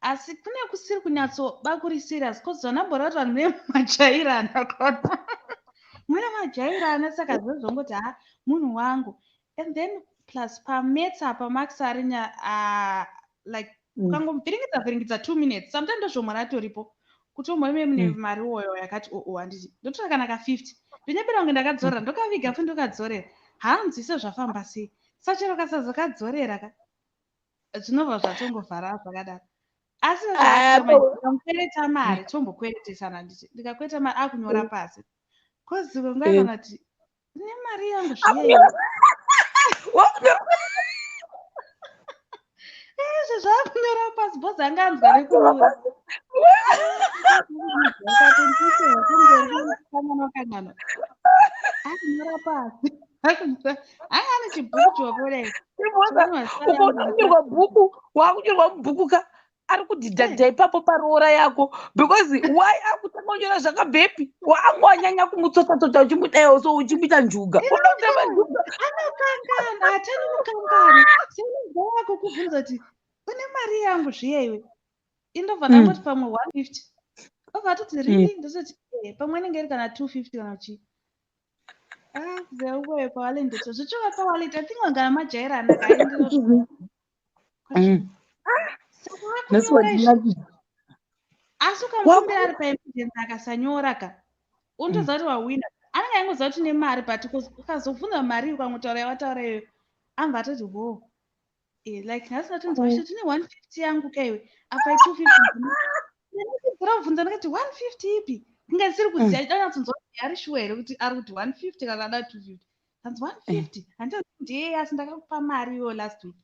asi kune kusiri kunyatsoba kuri serious, cause zvandambora kuti vanhu mune majairana kona, mune majairana, saka zviro zvongoti ha, munhu wangu. And then plus pamaths apa, Max arinya like ukangomuvhiringidza vhiringidza 2 minutes, sometimes ndozvomora atoripo kuti umboime mune mari woyo yakati oo, handiti ndotora kana ka50, ndonyepera kunge ndakadzorera, ndokaviga futi, ndokadzorera, haanzwise zvafamba sei. Sachero kasazokadzorera ka, zvinobva zvatongovhara zvakadaro. Asi ndikakwereta mari, tombokweretesana, nditi ndikakwereta mari, akunyora pasi, cause nguva kuti ine mari yangu zviyeyo izvo zvaakunyora pasi, because anga anzwa nekunyora kanganwa kanganwa, akunyora pasi, anga ane chibhuku chokodai. Ukaona bhuku, waakunyorwa mubhuku ka, ari kudhidhadha ipapo paroora yako, because why akutanga kunyora zvakabvepi? Waanga wanyanya kumutsotatsota, uchimudayo so, uchimuita njuga, unotema njuga. Anokangana, hatani kukangana. Seinobva kukubvunza kuti une mari yangu zviyaiwe, indobva ndangoti pamwe 150, obva atoti, "Really?" Ndototi, "Pamwe inenge iri kana 250 kana chii." Ah, zeukoyo pawallet, zvichova pawallet. I think wangana majairana kaindiro. Saka asi ukamukumbira ari paemergency akasanyora ka, unotoziva kuti wawina. Anenge aingoziva kuti nemari, but ukazobvunza mari, ukangotaura yawataura iyoyo, anobva atoti ho. Like nhasi ndatonzwa achiti tine 150 yangu kaiwe, apa i250. Ndinodzira kubvunza, ndikati 150 ipi? Kunge ndisiri kuziva, danyatsonzwa kuti ari shuwa here kuti ari kuti 150 kana ada 250. Hanzi 150, handiti ndiyeye, asi ndakakupa mari iyoyo last week,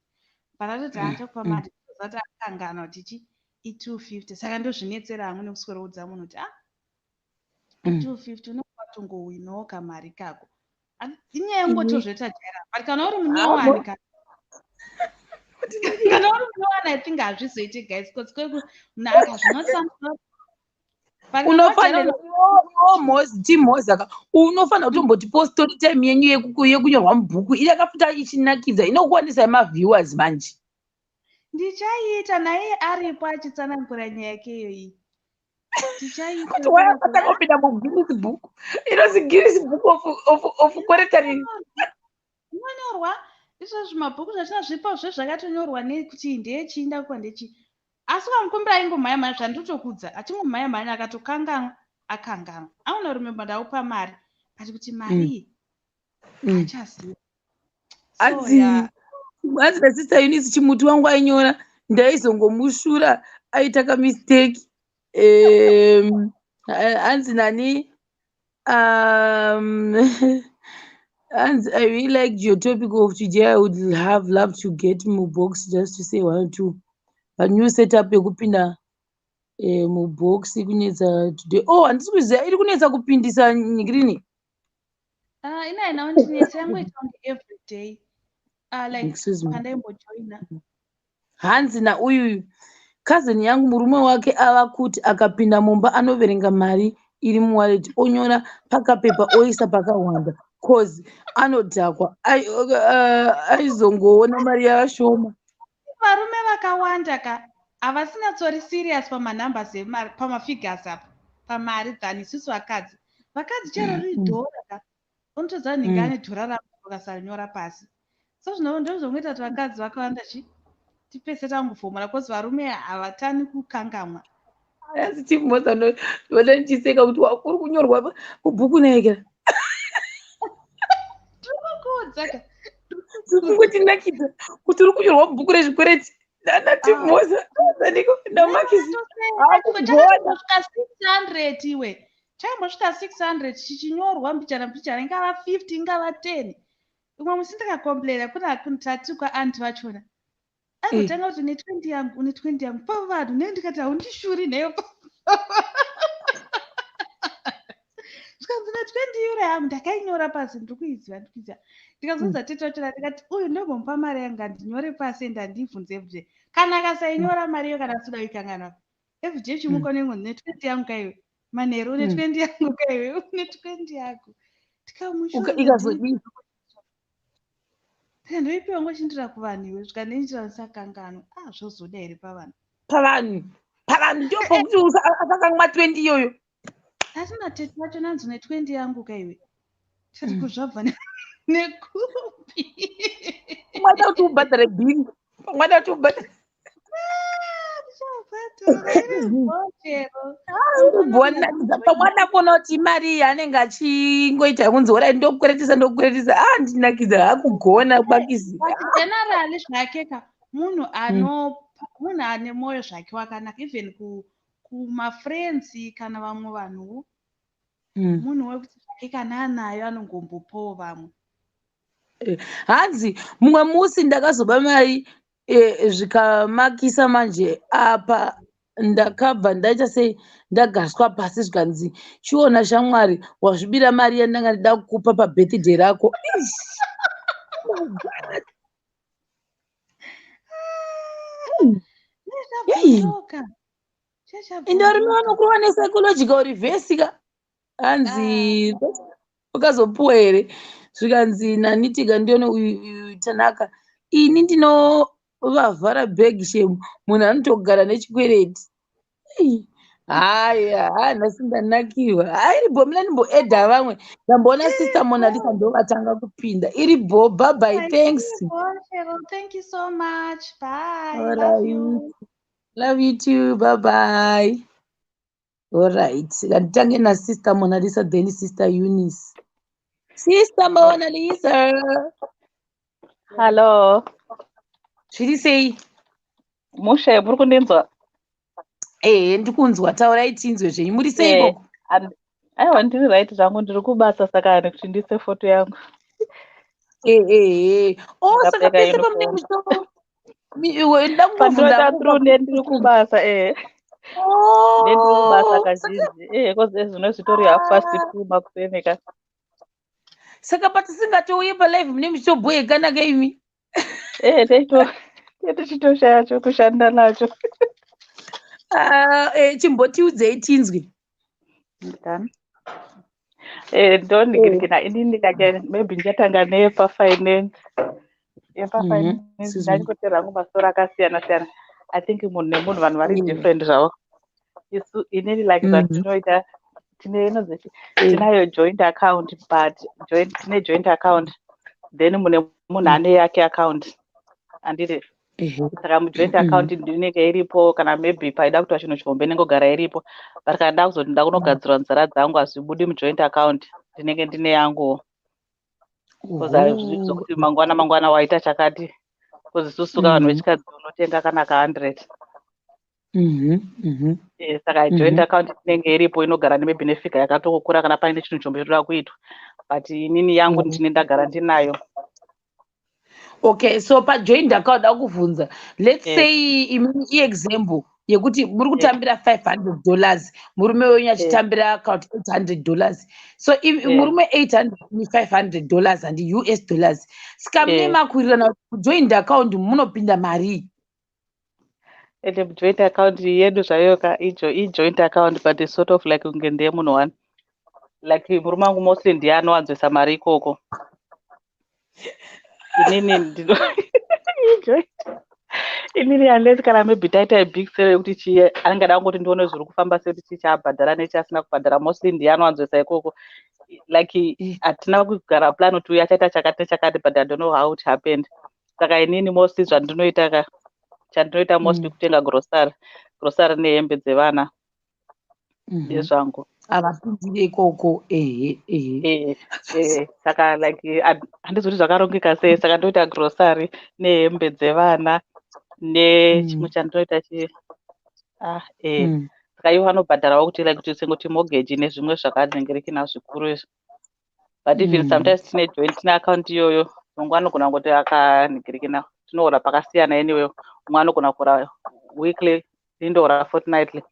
but atoti hachakupa mari, zati akangana kuti chi i250. Saka ndozvinetsera hangu nekuswera udza munhu kuti ah, 250, unenge watongowinawo kamari kako. Inyaya yekungoti zvotajaira, but kana uri munyowani ka, kana uri munyowani, I think hazvizoiti, guys, because kweku munhu akazvinotsa. Unofanira timhozaka, unofanira kutombotipo story time yenyu yekunyorwa mubhuku iri, yakafuta ichinakidza, inokuwanisai maviewers manje. Ndichaiita naye aripo achitsanangura nyaya yake iyoyi. Kuti wayakatanga kupinda muGuinness Book, inozi Guinness Book of Kweretari. Inonyorwa izvozvi, mabhuku zvatina zvipo zvezvakatonyorwa nekuti ndeyechii, ndakupa ndechii. Asi ukamukumbira aingomhanya mhanya, zvanditokudza, achingomhanya mhanya, akatokanganwa, akanganwa. Aona remember ndaupa mari, but kuti mari iyi achaziva. Hanzi, hanzi nasister Eunice, chimuti wangu ainyora, ndaizongomushura aita kamistake. Hanzi nani, hanzi, "I really liked your topic of today. I would have loved to get mubox just to say one or two, but new setup yekupinda mubox kunetsa today." Oh, handisi kuziva iri kunetsa kupindisa nyikirini. Ina haina kundinetsa, yangoita kunge everyday like Excuse me. Pandaimbojoina. Hanzi nauyu cousin yangu, murume wake ava kuti akapinda mumba anoverenga mari iri muwallet, onyora pakapepa, oisa pakawanda, cause anodhakwa. Aizongoona mari yava shoma. Varume vakawanda ka havasinyatsori serious pamanumbers emari, pamafigures apa, pamari, than isusu vakadzi. Vakadzi chero riri dhora ka, unotoziva nhingi ane dhora rako, ukasarinyora pasi. So zvino ndozvongoita kuti vakadzi vakawanda chi tipese tanguvhomora, cause varume havatani kukangamwa. Asi chimboza ndoda ndichiseka kuti uri kunyorwa mubhuku naikira. Tiri kukuudza ka. Kungotinakidza kuti uri kunyorwa mubhuku rezvikwereti nanaTimoza naMakisi. Chakatombosvika 600 iwe, chakambosvika 600 chichinyorwa mbichana mbichana, ingava 50, ingava 10. Umwe musi ndikakomplaina kuna tati kwaanti vachona, aigotanga kuti une 20 yangu, une 20 yangu pavanhu ne, ndikati haundishuri neyo. Zvikanzi Une €20 yangu ndakainyora pasi, ndiri kuiziva, ndiri kuiziva. Ndikazoudza tete wacho, ndikati, "Uyu ndombomupa mari yangu, handinyore pasi ende handibvunze everyday. Kana akasainyora mari iyo, kana asida kuikanganwa, everyday chimuka unenge, 'Une 20 yangu kaiwe manheru, une 20 yangu kaiwe, une 20 yangu.'" Tikamushuza. Ikazodii? Ndoipiwa ngochindira kuvanhu iwe, zvikandiitira ndisakanganwa. Ah, zvozoda here pavanhu? Pavanhu ndopokuti asakanganwa 20 iyoyo. Asina tete vacho, nanzi, "Une 20 yangu kaiwe." Tati, "Kuzvabva nekupi?" Pamwe ada kuti ubhadhare bhiri, pamwe ada kuti ubhadhare. Ndichabhadhara chero. Bonakidza, pamwe ada kuona kuti imari iyi anenge achingoita kunzi, "Orai, ndokukweretesa, ndokukweretesa." A, ndinakidza akugona kwakisi. But generally zvake ka, munhu ano munhu ane mwoyo zvake wakanaka, even kumafriends kana vamwe vanhuwo. Munhu wekuti zvake kana anayo anongombopawo vamwe. Hanzi mumwe musi ndakazoba mari zvikamakisa manje. Apa ndakabva ndaita sei, ndagaswa pasi, zvikanzi, "Chiona shamwari, wazvibira mari yandanga ndida kukupa pabirthday rako." Ish! Oh my God. Nezvabvondoka. Ende varume vanokurwa nepsychological reverse ka. Hanzi wakazopuwa here? Zvikanzi nanitika, ndione uyu Tanaka, ini ndinovavhara bhegi shemu, munhu anotogara nechikwereti. Ei, haya ha, nhasi ndanakirwa. Ha, iri bho, mina ndimboedha vamwe. Ndamboona Sister Monalisa, ndo vatanga kupinda. Iri bho, bye bye, thanks. Thank you so much, bye. All Love you. right. Love you too, bye bye. Alright, nganditange nasister Monalisa, then Sister Eunice. Sister Monalisa. Hallo. Zviri sei? Mushe, muri kundinzwa? Ehe, ndikunzwa, taurai tinzwe zvenyu. Muri sei ikoko? Aiwa, ndiri right zvangu, ndiri kubasa, saka nekuti ndiise foto yangu. Ehe. Oh, saka Ndakapfeka pese uniform. pamunenge iwe nda kungobvunza. Pandinoita through ndendiri kubasa, eh. Ndendiri kubasa Oh, kazhinji. Eh, cause zvino zvitori 2:30 makuseni ka. Saka patisingatouye palive munenge muchitobhoyekana kaimi. Eh, teito tichitoshaya chokushanda nacho. Ah, chimbotiudzei tinzwe. Done. Eh, ndondigirikina ini ndikati maybe ndichatanga nepafinance. Yepafinance Excuse me. ndandingotera hangu masoro akasiyana siyana. I think munhu nemunhu, vanhu vari different zvavo. Isu inini like zvandinoita, tine inonzi tinayo joint account, but joint, tine joint account, then mune munhu ane yake account, handiti? Saka mujoint account inenge iripo kana maybe paida kuitwa chinhu chihombe, inengogara iripo, but kana nda kuzoti nda kunogadzirwa nzara dzangu, hazvibudi mujoint account, ndinenge ndine yanguwo, because hazvisi zvokuti mangwana mangwana waita chakati, because isusu ka vanhu vechikadzi unotenga kana ka100. Eh, saka joint account inenge iripo, inogara nemaybe nefigure yakatokura kana paine chinhu chombe chotoda kuitwa, but inini yangu ndine ndagara ndinayo. Okay, so pajoint account da kuvhunza, let's say imini, iexample yekuti muri kutambira $500, murume wenyu achitambira kana $800, so murume 800, imi $500, handi US dollars? Saka mune makurirana kuti kujoint account munopinda marii? Ende joint account yedu zvayo ka, ijoint account, but it's sort of like kunge ndeyemunhu one. Like murume wangu mostly ndiye anowanzoisa mari ikoko. Inini ndino ijoint inini, unless kana maybe taita big sale yekuti chii, anenge ada kungoti ndione zviri kufamba sei, kuti chii chaabhadhara nechaasina kubhadhara. Mostly ndiye anowanzoisa ikoko. Like hatina kugara plan kuti uyu achaita chakati nechakati, but I don't know how it happened. Saka inini mostly zvandinoita ka, chandinoita mostly kutenga grocery nehembe dzevana ndezvangu. Havapindire ikoko, ehe. Eh, saka like handizoti kuti zvakarongeka sei. Saka ndoita grocery nehembe dzevana nechimwe chandinoita chi, ah, eh. Saka ivo vanobhadharawo kuti like kuti sengoti mortgage nezvimwe zvakadzengerekina zvikuru izvi, but even sometimes tine joint, tine account iyoyo, mumwe anogona kungoti akanhingirikina, tinohora pakasiyana anyway. Umwe anogona kuhora weekly, ini ndohora fortnightly.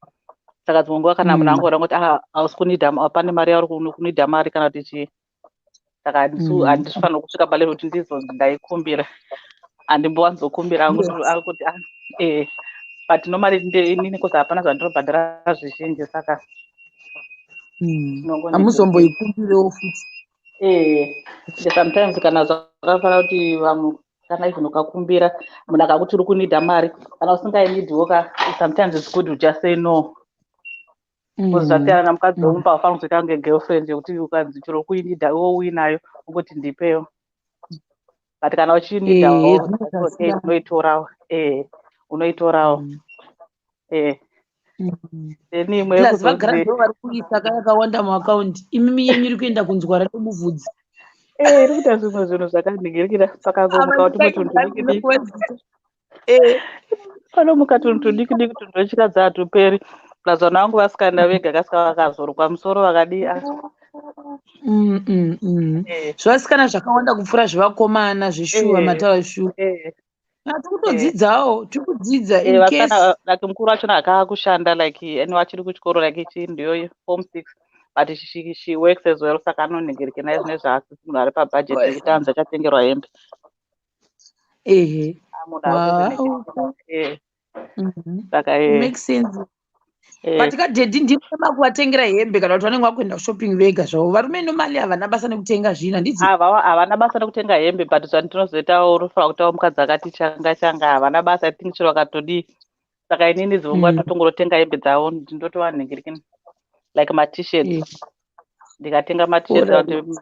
Saka dzimwe nguva kana munhu angoona kuti, ah, hausi kunida, pane mari yauri kunida mari kana kuti chii, saka handisifanira kusvika palevel kuti ndizonzi ndaikumbira. Handimbowanzokumbira hangu. Kuti ah, but normally inini, 'cause hapana zvandinobhadhara zvizhinji, saka Hamuzomboikumbirewo futi. Sometimes kana zvakafanira kuti vamwe, kana even ukakumbira, munhu akakuti uri kunida mari, kana usingainidiwo ka, sometimes it's good to just say no, because zvasiyana namukadzi wemumba. Haufaniri kuzoita kunge girlfriend yekuti ukanzi chero kuinida, iwe uinayo, ungoti ndipeyo. But kana uchiinidawo, okay, unoitorawo, unoitorawo. Then imwe Plus vagara ndo vari kuisa yakawanda muakaundi, imimi yenyu iri kuenda kunzwara nemuvhudzi. Iri kuita zvimwe zvinhu zvakanhingirikira. Pakangomuka tumwe tunhu tudiki diki, panomuka tunhu tudiki diki, tunhu twechikadzi hatuperi. Plus vana vangu vasikana vega, kasika vakazorukwa musoro vakadii, ah. Zvevasikana zvakawanda kupfuura zvevakomana, zveshuwa. Mataura shuwa. Tiri kutodzidzawo, tiri kudzidza in case. Like mukuru wachona akaakushanda, like anyway achiri kuchikoro, like chii, ndiyo form six, but she works as well, saka anonhingirike naye zvine zvaasisi munhu ari pabudget yekuti anzi achatengerwa hembe. Munhu ari saka Makes sense. But kadaddy ndimo makuvatengera hembe, kana kuti vanenge vakuenda kushopping vega zvavo? Varume normally havana basa nekutenga zvinhu, handidzi? Havana basa nekutenga hembe, but zvandinozoitawo, unofanira kutawo mukadzi akati changa changa, havana basa. I think chero vakatodii, saka inini dzimwe nguva totongorotenga hembe dzavo, ndinotovanhingirikini, like maT-shirts. Ndikatenga maT-shirts,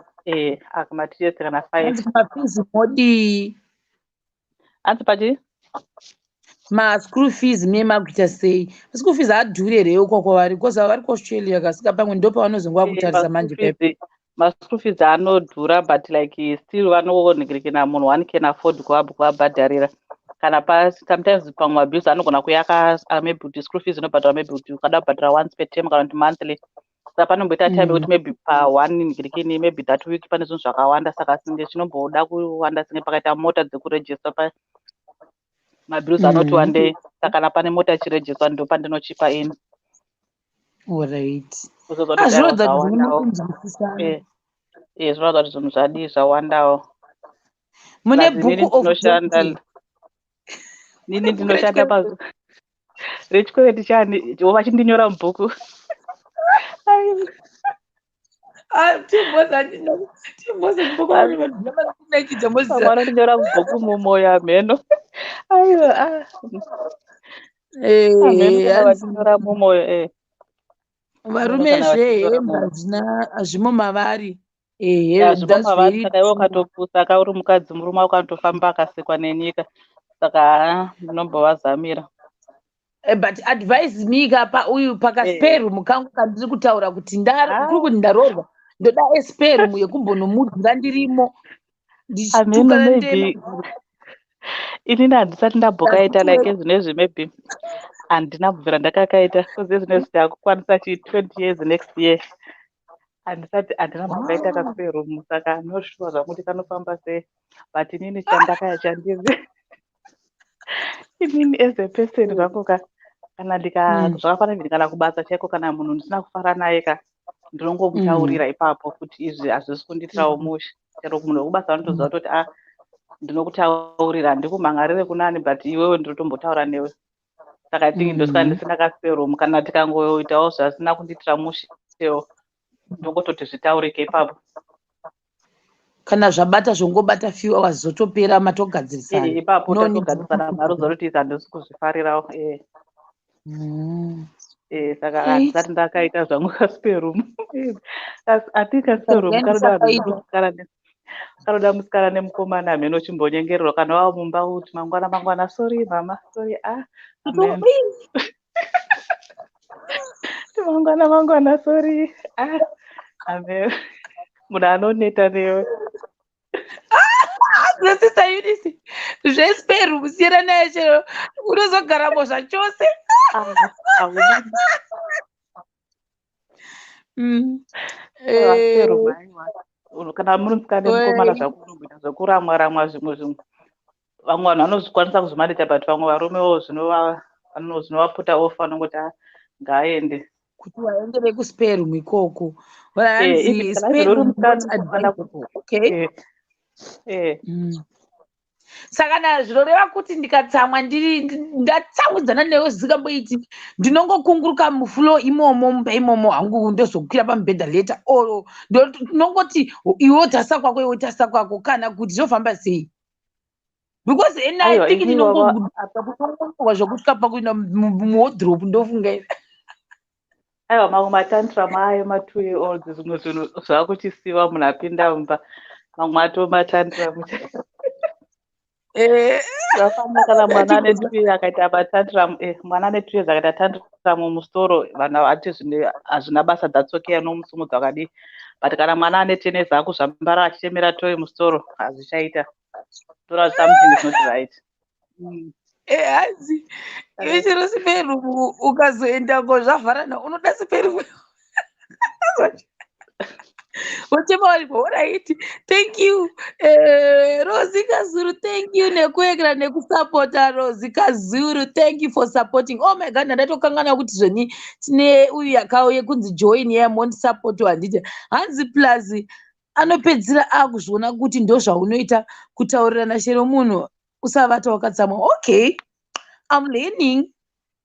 maT-shirts kana five. Hanzi mafees modii? Hanzi pachi? Maschool fees mune makuita sei? Maschool fees haadhuri here uko kwavari? Because vari kuAustralia, kasika pamwe ndo pavanozonge vakutarisa manje paipo. Maschool fees anodhura, but like still vanonhingirikina, munhu one can afford kuvabhadharira. Kana pa sometimes pamwe mabills anogona kuyaka, maybe kuti school fees inobhadharwa, maybe kuti ukada kubhadhara once per term kana kuti monthly, saka panomboita time yekuti maybe paone nhingirikini, maybe that week pane zvinhu zvakawanda, saka singe chinomboda kuwanda, singe pakaita mota dzekuregister, pa mabills anoti wandei. Saka kana pane mota ichirejiswa, ndo pandinochipa ini. Alright. Kuzozwa kuti Zvinoratidza aiwa, kuti zvawandawo. munokunzwisisana. Zvinoratidza kuti zvinhu zvadii, zvawandawo. Mune Plus inini book of ndinoshanda debt. Nini ndinoshanda pa rechikwereti chani, vachindinyora mubhuku. Timboza timboza. Vamwe vanondinyora mubhuku mumwoyo, hameno, aiwa, ah. Hameno kana vachinyora mumwoyo. Varume Kana vachinyora zvehembe mumwoyo. Hazvina, hazvimo mavari, ehe. Hazvimo That's mavari. very Saka iwe true. ukatopusa ka uri mukadzi, murume wako anotofamba akasekwa nenyika, saka haa, ndinombovazamira. But advise me kapa uyu pakaspare room kangu kandiri kutaura kuti kuri kuti ndaroorwa, ndoda spare room yekumbonomudzira ndirimo Hameno. ndichitukana. Maybe inini handisati ndambokaita, like ezvinezvi maybe handina kubvira ndakakaita, 'cause ezvinezvi ndakukwanisa chi 20 years next year, handisati, handina kumbokaita kaspare room, saka I'm not sure zvangu kuti kanofamba sei. But inini chandakaya chandiri inini as a person zvangu ka, kana ndika zvakafanana, kana kubasa chaiko, kana munhu ndisina kufara naye ka, ndinongomutaurira ipapo kuti izvi hazvisi kundiitirawo mushe. Chero munhu wekubasa anotoziva kutoti, a, ndinokutaurira, handikumhan'arire kunani, but iwewe ndinotombotaura newe. Saka I think ndosaka ndisina kaspare room. Kana tikangoitawo zvasina kundiitira mushewo, ndongototi zvitaurike ipapo. Kana zvabata, zvongobata few hours, zotopera, matogadzirisana. Ipapo No need. Tatogadzirisana, maruziva kuti izvi handisi kuzvifarirawo. Saka handisati ndakaita zvangu kaspare room. I think kaspare room kanoda Ndisakaita. Kanoda musikana nemukomana, hameno, uchimbonyengererwa kana wava mumba kuti mangwana mangwana, sorry mama, sorry, ah, amen, mangwana mangwana, sorry, ah, amen, munhu anoneta newe. Sister Eunice, zvespare room siyana naye, chero unozogaramo zvachose. Ah, haudi. Spare room, aiwa, kana muri musikana nemukomana, zvakunomboita zvekuramwa ramwa zvimwe zvimwe, vamwe vanhu vanozvikwanisa kuzvimanija, but vamwe varumewo zvinovaputa off, vanongoti, ah, Ngaaende. Kuti vaende vekuspare room ikoko. Eh, even Hanzi kana spare zviri uri room not mukadzi unofana advisable. Okay. Eh, eh. Saka kana zvinoreva kuti ndikatsamwa ndiri ndatsamwidzana newe zvisingamboiti, ndinongokunguruka mufloor imomo, mumba imomo hangu, ndozokwira pamubhedha later, or ndinongoti iwe tarisa kwako, iwe tarisa kwako, kana kuti zvofamba sei? Because ena I Aiwa, think inini wava ndinongokunguruka zvokusvika pakuenda muwardrobe, ndofunga ini. Aiwa, mamwe matantrum ayo ma2 year olds, zvimwe zvinhu zvakuchisiwa munhu apinda mumba, mamwe ato matantrum. Zvakafanana kana mwana ane 2 years akaita matantrum, mwana ane 2 years akaita tantrum musoro, vanhu havati zvine hazvina basa, that's okay, anomusumudza wakadii. But kana mwana ane 10 years akuzvambara achitemera toy musoro, hazvichaita, tora something is not right. Hanzi iwe chero spare room ukazoendako zvavharana, unoda spare room wochema waripo. Alright, thank you, Rosi Kazuru, thank you nekuekera nekusapota. Rosi Kazuru, thank you for supporting. Oh my God, ndatokangana kuti zveni tine uyu yakauye kunzi join yamondisupport, handiti? Hanzi plus anopedzisira akuzviona kuti ndo zvaunoita kutaurirana chero munhu, usavata wakatsamwa. Okay, I'm learning,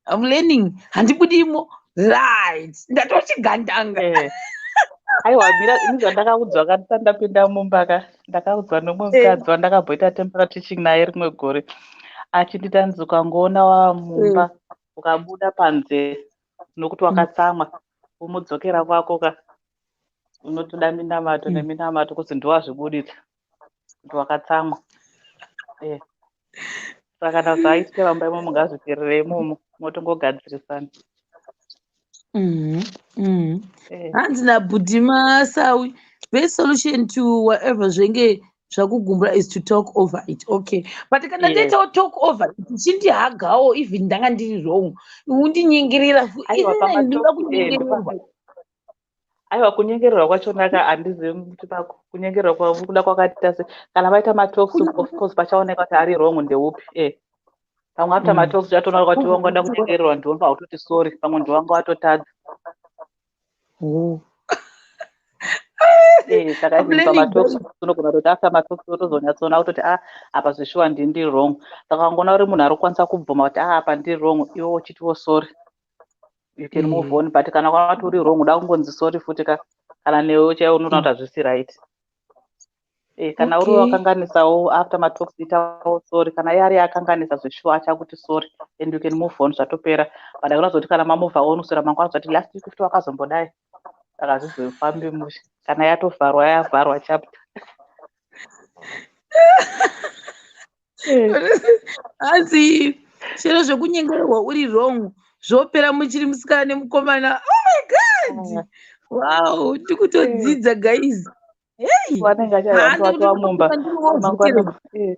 I'm learning. Handibudimo, right? Ndatochigandanga. Aiwa, mira, ini zvandakaudzwa kandisati ndapinda mumba ka, ndakaudzwa nomumwe mukadzi wandakamboita temporary teaching naye rimwe gore, achinditi anzi ukangoona wamumba ukabuda panze nokuti wakatsamwa, umudzokera kwako ka, unotoda minamato neminamato kuzi ndowazvibuditsa kuti wakatsamwa. Saka kana zvaitika vamba imomo, ngazviperere imomo, motongogadzirisana. Hanzi nabhudhi Masawi, best solution to whatever zvenge zvakugumbura is to talk over it. Okay, but kana ndoitawo talk over it, chindihagawo even ndanga ndiri wrong, undinyingirira. Aiwa, Inini ndinoda pamatalks kunyengererwa. Aiwa, kunyengererwa kwachonaka handizivi kuti kunyengererwa kwauri kuda kwakaita sei. Kana vaita matalks, of course pachaoneka kuti ari wrong ndeupi. Pamwe after matalks uchatoona kuti wanga wada kunyengererwa, ndiwo pautoti sorry, pamwe ndiwo wanga watotadza. Oh. Saka I'm even learning, pamatalks guys. unogona kutoti after matalks wotozonyatsoona kutoti ah, apa zveshuwa ndini wrong. Saka wangoona uri munhu ari kukwanisa kubvuma kuti ah, apa ndiri wrong, iwe uchitiwo sorry, you can move on. But kana ukaona kuti uri wrong, uda kungonzi sorry futi ka, kana newe chaiwo unoona kuti hazvisi right. Kana uri wakanganisawo, after matalks itawo sorry. Kana iye ari akanganisa zveshuwa, achakuti sorry and you can move on, zvatopera. But hakuna zoti kana mamove on kuswera mangwana zoti last week futi wakazombodai, saka hazvizofambi mushe. Kana yatovharwa, yavharwa chapter. Hanzi chero zvekunyengererwa uri wrong zvopera muchiri musikana nemukomana. Oh my God, wow, ndikutodzidza, guys. Hey. Vanenge Ha, achaanzi ndikuti watova mumba ndiriwo mangwana vhotero.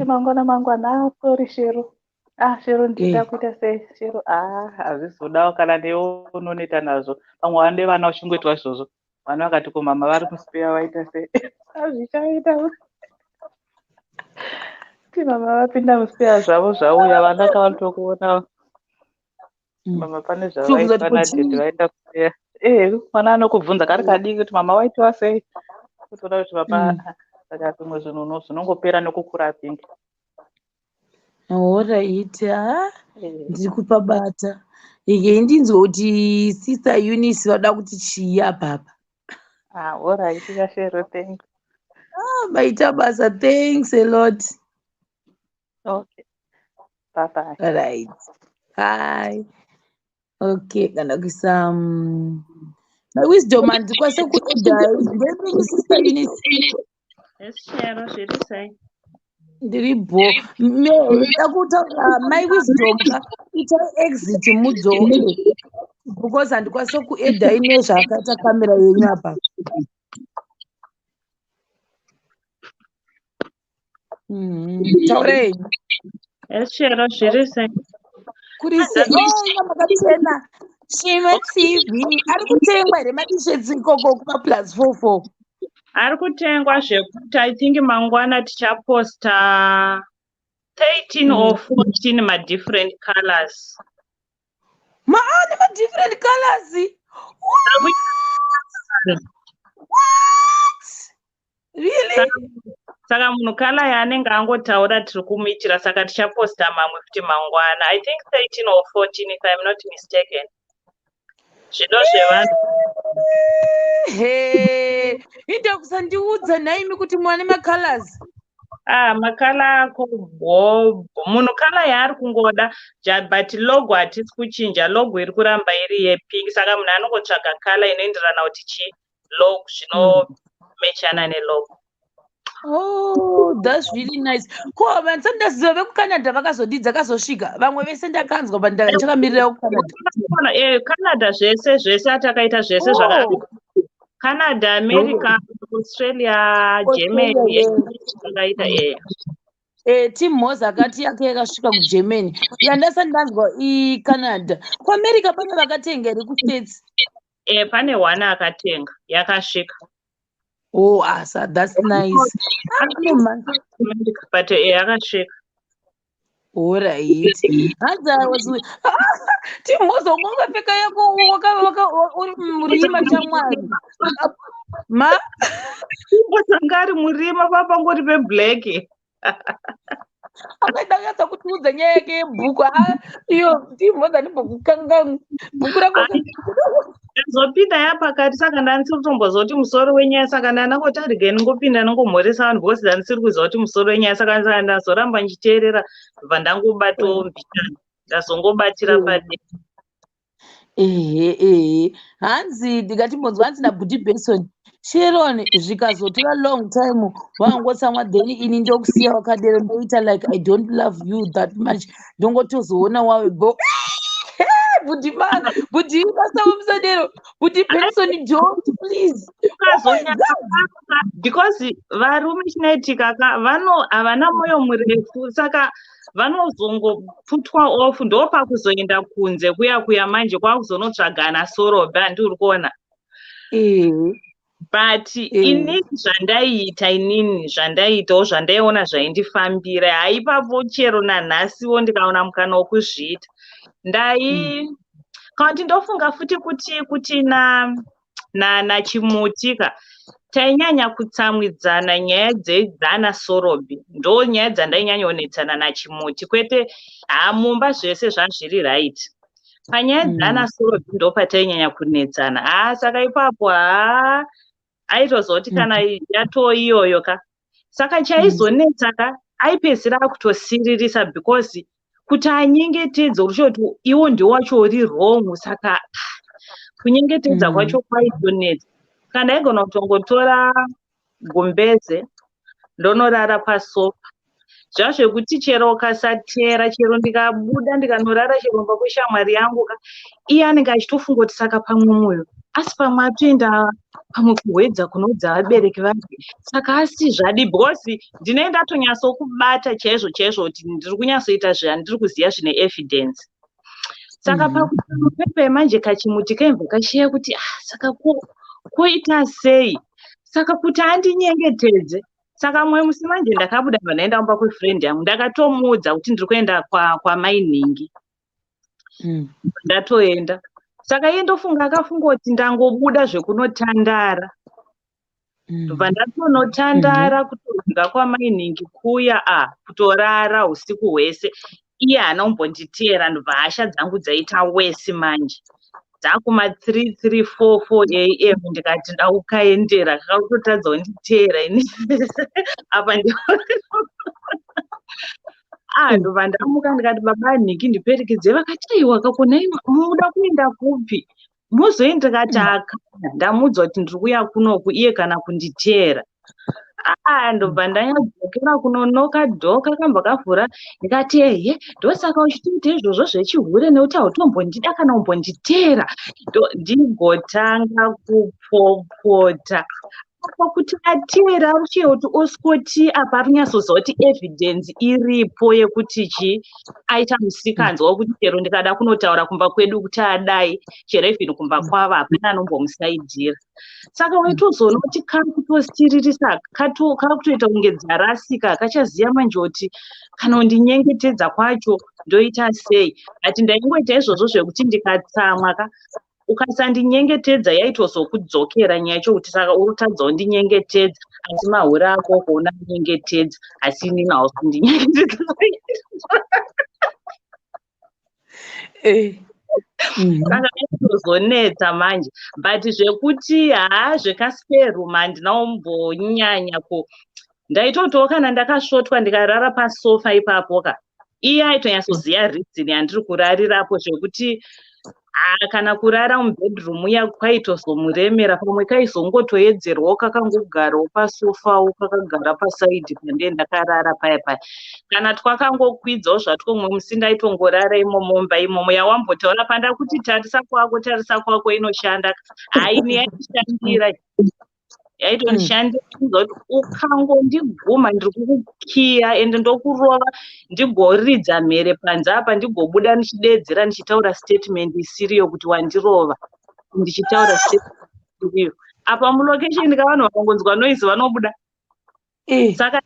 Mangwana mangwana, ah, sorry Shero, ah, Shero, ndida kuita sei Shero? Ah, hazvizodawo kana newe unonoita nazvo. Pamwe vane vana uchingoitwa izvozvo, vana vakati ko mama vari kuspare vaita sei? Hazvichaita kuti mama vapinda muspare zvavo, zvauya vana kavanotokuona mama pane Tobvunza zvavaitwa kuti nadhedhi kuchii? vaenda kuspare. Mwana anokubvunza kari kadiki kuti mama waitiwa sei, kutoona kuti papa. Saka zvimwe zvinhu zvinongopera nekukura, I think. Alright, ha, ndiri kupabata. Ike ndinzwe kuti Sister Eunice vada kuti chii apapa. Ah, alright, kaShero, thanks. Ah, maita basa, thanks a lot. Okay, bye bye. Alright, bye. Okay, kana kuisa my wisdom handikwanise kuedha ndepenyu, Sister Eunice. Yes, Shero, zviri sei? Ndiri bho. Da kutaura my wisdom ka, itai exit mudzoke because handikwanise kuedha ine zvaakaita kamera yenyu apa. Taura henyu. Yes, Shero, zviri sei? Kuri sei? Oh, inga makachena. Shima TV ari kutengwa here maT-shirts ikoko kuma +44? Ari kutengwa zvekuti I think mangwana tichaposta 13 or 14 madifferent colors. Maane madifferent colors. What? Really? Saka munhu colour yaanenge angotaura tiri kumuitira, saka tichaposta mamwe futi mangwana. I think 13 or 14, if I'm not mistaken. Zvido zvevanhu. He, ida kusandiudza nhaimi kuti mwane macolors. Ah, macolour ako bhobho. Munhu colour yaari kungoda, but logo hatisi kuchinja. Logo iri kuramba iri yepink, saka munhu anongotsvaga colour inoenderana kuti chi logo zvinomechana nelogo. Oh, that's really nice. Ko vandisati ndaziva vekuCanada vakazodii? Dzakazosvika vamwe vese ndakanzwa, but ndakamirira kuCanada. Canada zvese zvese atakaita zvese zvaka Canada, America, Australia, Germany zvakaita Tim Mos akati yake yakasvika kuGermany. Yandasati ndanzwa iCanada. KuAmerica pane vakatenga here, kuStates? Pane one akatenga, yakasvika. Oh, asa that's nice. Ah, no, man. But yakasvika. Alright. Hanzi I was with Tim Mos, wanga wakapfeka yako uri murima chamwari. Ma Anga ari murima, papangori peblack. Akaida kunyatsa kutiudza nyaya yake yebhuku. Ah, iyo Tim Mos andimbokukanganwa. Bhuku rako. Ndazopinda yapakati, saka ndandisiri kutomboziva kuti musoro wenyaya, saka ndandangoti arege ndingopinda ndingomhoresa vanhu, because ndandisiri kuziva kuti musoro wenyaya, saka ndazoramba ndichiteerera, bva ndangobatawo mbichana, ndazongobatira padera. Ehe, hanzi ndikatimbonzwa, hanzi nabhudhi Benson, "Sharon, zvikazotora long time wangotsamwa, then ini ndokusiya wakadero, ndoita like I don't love you that much, ndongotozoona wawe go." Bhudhi, ma bhudhi, vasawo musadero. Bhudhi Benson, don't, please. Oh my God. Because varume, chinoitika ka, vano havana mwoyo murefu, saka vanozongoputwa off, ndopakuzoenda kunze kuya kuya manje kwakuzonotsvagana sorobhe, handi uri kuona? But inini zvandaiita, inini zvandaiitawo, zvandaiona zvaindifambira haipapo, chero nanhasiwo ndikaona mukana wokuzviita, ndai kana kuti ndofunga futi kuti na nachimuti ka, tainyanya kutsamwidzana nyaya dzana sorobhi, ndo nyaya dzandainyanya kunetsana nachimuti, kwete haa, mumba zvese zvazviri right. Panyaya dzana sorobhi ndo patainyanya kunetsana. Haa, saka ipapo haa, aitozoti kana yatoo iyoyo ka, saka chaizonetsa ka, aipedzisira akutosiririsa, because kuti anyengetedze uri kuti iwo ndiwo wacho uri wrong, saka kunyengetedza kwacho kwaitonetsa. Kana ndaigona kutongotora gumbeze ndonorara pasofa, zva zvekuti chero ukasatera, chero ndikabuda ndikanorara chero mumba kweshamwari yangu ka, iye anenge achitofunga kuti saka pamwe mwoyo, asi pamwe atoenda pamwe kuhwedza kunoudza vabereki vake, saka asi zvadi, because ndinenge ndatonyatsokubata chaizvo chaizvo kuti ndiri kunyatsoita zvandiri kuziva zvine evidence. Saka pakupepe manje kachimuti kaibva kashiya kuti, ah, saka koita sei? Saka kuti andinyengetedze, saka mumwe musi manje ndakabuda, bva ndaenda kumba kwefriend yangu, ndakatomuudza kuti ndiri kuenda kwamainingi. Ndatoenda, saka iye ndofunga akafunga kuti ndangobuda zvekunotandara. Ndobva ndatonotandara, kutodya kwamainingi kuya, a kutorara usiku hwese, iye haana kumbonditeera. Ndobva hasha dzangu dzaita wesi manje, dzakuma 3 3 4 4 am, ndikati ndaukaendera, kakutotadza kunditeera ini apa. Ah, ndobva ndamuka, ndikati, "Baba nhingi, ndiperekedze." Vakati, "Aiwa, kakonai, muda kuenda kupi?" Muzoi ndikati, "Akana ndamuudza kuti ndiri kuuya kunoku, iye kana kunditeera." Ah, ndobva ndanyadzokera kunonoka dhoo, kakambva kavhura, ndikati, "Ehe, ndosaka uchitoita izvozvo zvechihure, nekuti hautombondida kana kumbonditeera." Ndigotanga kupopota. Apa kuti ateera aruchiye kuti oskoti apa ari kunyatsoziva kuti evidence iripo yekuti chi aita musikanzwa wekuti chero ndikada kunotaura kumba kwedu kuti adai, chero even kumba kwavo hapana anombomusaidhira. Saka waitozoona kuti kari kutosiririsa, kakutoita kunge dzarasika, kachaziva manje kuti kana kundinyengetedza kwacho ndoita sei. But ndaingoita izvozvo zvekuti ndikatsamwa ka, ukasandinyengetedza yaitozokudzokera nyaya yacho kuti saka uri kutadza kundinyengetedza, asi mahure ako kuona kunyengetedza, asi inini hausi kundinyengetedza. Saka yaitozonetsa manje. But zvekuti haa zvekaspare room handina kumbonyanya ku ndaitotiwo kana ndakasvotwa ndikarara pasofa ipapo ka, iye aitonyatsoziva reason yandiri kurarirapo, zvekuti kana kurara mubedroom uya kwaitozomuremera, pamwe kaizongotoedzerwawo kakangogarawo pasofawo kakagara pasaidhi pandee ndakarara paya paya. Kana twakangokwidzawo zvatwo mumwe musi ndaitongorara imomo mumba imomo yawambotaura panda kuti tarisa kwako, tarisa kwako inoshanda. Haini yaishandira. Yaitondishandira kuti ukangondiguma ndiri kukukiya ende ndokurova, ndigoridza mhere panze apa, ndigobuda ndichideedzera ndichitaura statement isiriyo kuti wandirova, ndichitaura statement isiriyo. Apa mulocation ka vanhu vakangonzwa noise vanobuda. Saka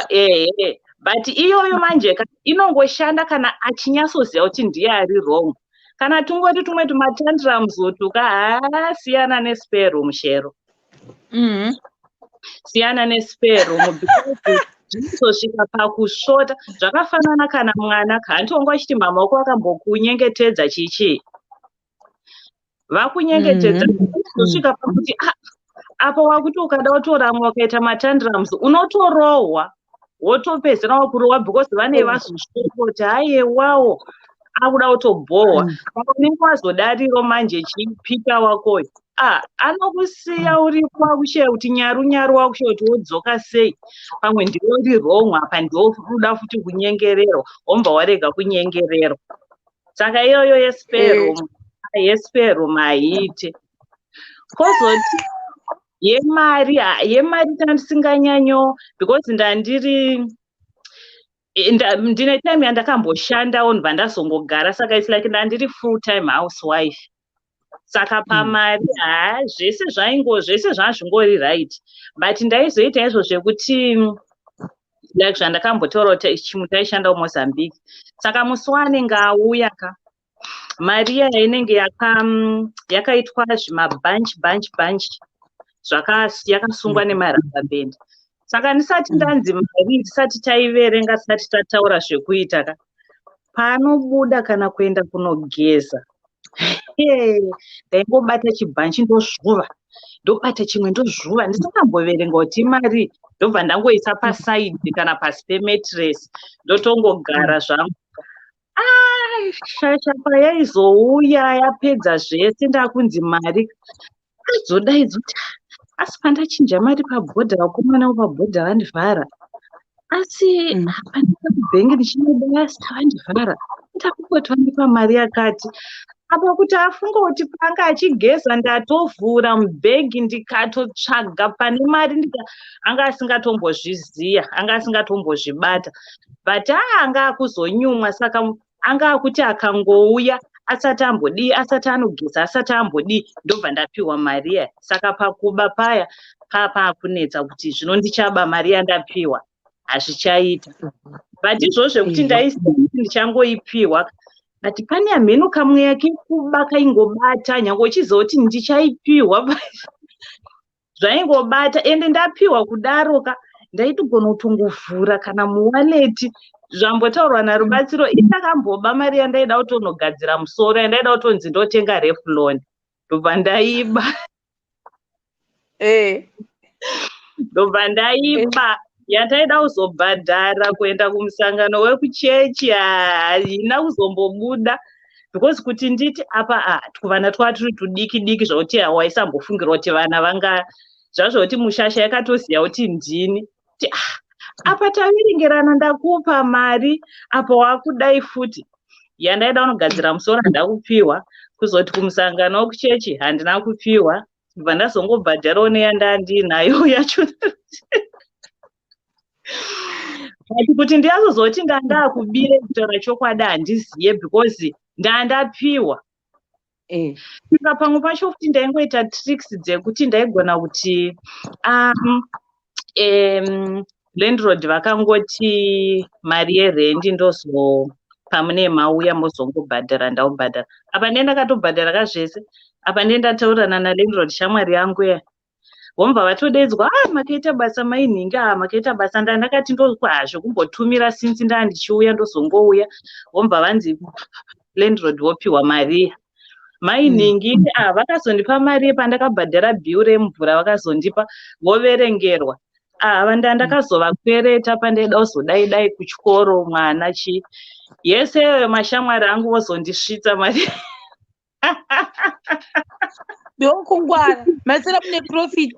ehe, but iyoyo manje inongoshanda kana achinyatsoziva kuti ndiye ari wrong. Kana tungoti tumwe tumatantrums utu ka, haa, siyana nespare room shero. Siyana nespare room because zvinozosvika pakusvota. Zvakafanana kana mwana, hanti wanga uchiti mama wako vakambokunyengetedza chichi, vakunyengetedza, zosvika pakuti apa wakuti ukada kutoramwa ukaita matantrums unotorohwa, wotopedzera wakurohwa because vanenge vazosvota kuti haiwawo akuda kutobhohwa. Saka unenge wazodariro manje chipika wakoyo anokusiya uripo akusheya kuti nyaru nyaru, wakusheya kuti wodzoka sei, pamwe ndiwe uri wrong apa, ndiwe uda futi kunyengererwa, womba warega kunyengererwa. Saka iyoyo yespare room, yespare room haiite. Kozoti yemari, yemari tandisinganyanyo because ndandiri ndine time yandakamboshandawo ndobva ndazongogara, saka it's like ndandiri full time housewife. Saka pamari haa zvese zvaingo zvese zvazvingori right, but ndaizoita izvo zvekuti like zvandakambotaura kuti chimwe taishandawo Mozambique, saka musi waanenge auya ka, mari iya inenge yakaitwa zvimabunch bunch bunch, yakasungwa nemarubber band. Saka ndisati ndanzi mari, tisati taiverenga, tisati tataura zvekuita ka, paanobuda kana kuenda kunogeza, ndaingobata chibhanchi ndozvuva, ndobata chimwe ndozvuva, ndisakamboverenga kuti imari, ndobva ndangoisa pasaidhi kana pasi pemattress, ndotongogara zvangu. Shasha payaizouya yapedza zvese, ndakunzi mari, azodaidza kuti asi pandachinja mari pabhodha, vakomana vepabhodha vandivhara, asi hapana kubhengi ndichinoda, asi vandivhara, ndakungoti vandipa mari yakati. Apa kuti afunga kuti panga achigeza ndatovhura mubhegi ndikatotsvaga pane mari, anga asingatombozviziya, anga asingatombozvibata, but anga akuzonyumwa. Saka anga akuti akangouya asati ambodii, asati anogeza, asati ambodii, ndobva ndapiwa mari iya. Saka pakuba paya paakunetsa kuti zvino ndichaba mari yandapiwa, hazvichaita. But izvozvo zvekuti ndaisiya kuti ndichangoipiwa, but pane hamheno kamweya kekuba kaingobata, nyange uchiziva kuti ndichaipiwa, zvaingobata. Ende ndapiwa kudaro ka, ndaitogona kutongovhura kana muwallet zvambotaurwa naRubatsiro. Indakamboba mari yandaida kutonogadzira musoro, yandaida kutonzi ndotenga Revlon, ndobva ndaiba. Ndobva ndaiba yandaida kuzobhadhara kuenda kumusangano wekuchechi, haina kuzombobuda because kuti nditi apa tuvana twava turi tudiki diki zvokuti waisambofungira kuti vana vanga zvazvokuti mushasha yakatoziva kuti ndini, kuti apa taverengerana ndakupa mari, apa wakudai futi. Yandaida kunogadzira musoro handakupiwa, kuzoti kumusangano wekuchechi handina kupiwa. Bva ndazongobhadharawo neyandandiinayo yacho. But kuti ndiyazozoti ndandakubire, kutaura chokwadi handiziye, because ndandapiwa. Saka pamwe pacho futi ndaingoita tricks dzekuti ndaigona kuti landlord vakangoti mari yerendi ndozo pamune mauya mozongobhadhara, ndaubhadhara. Apa ndiye ndakatobhadhara kazvese. Apa ndiye ndataurirana nalandlord, shamwari yangu ya. Vomubva vatodedzwa, "Ah, makaita basa mainhingi, ah, makaita basa." Ndandakati ndokwa zvekumbotumira since ndaa ndichiuya, ndozongouya. Vomubva vanzi landlord vopiwa mari. Mainhingi, ah, vakazondipa mari pandakabhadhara bill remvura, vakazondipa voverengerwa. Ah, ndakazovakwereta pandaida kuzodai dai kuchikoro mwana chi. Yese iyoyo mashamwari angu vozondisvitsa mari. Ndokungwara, maisara mune profit.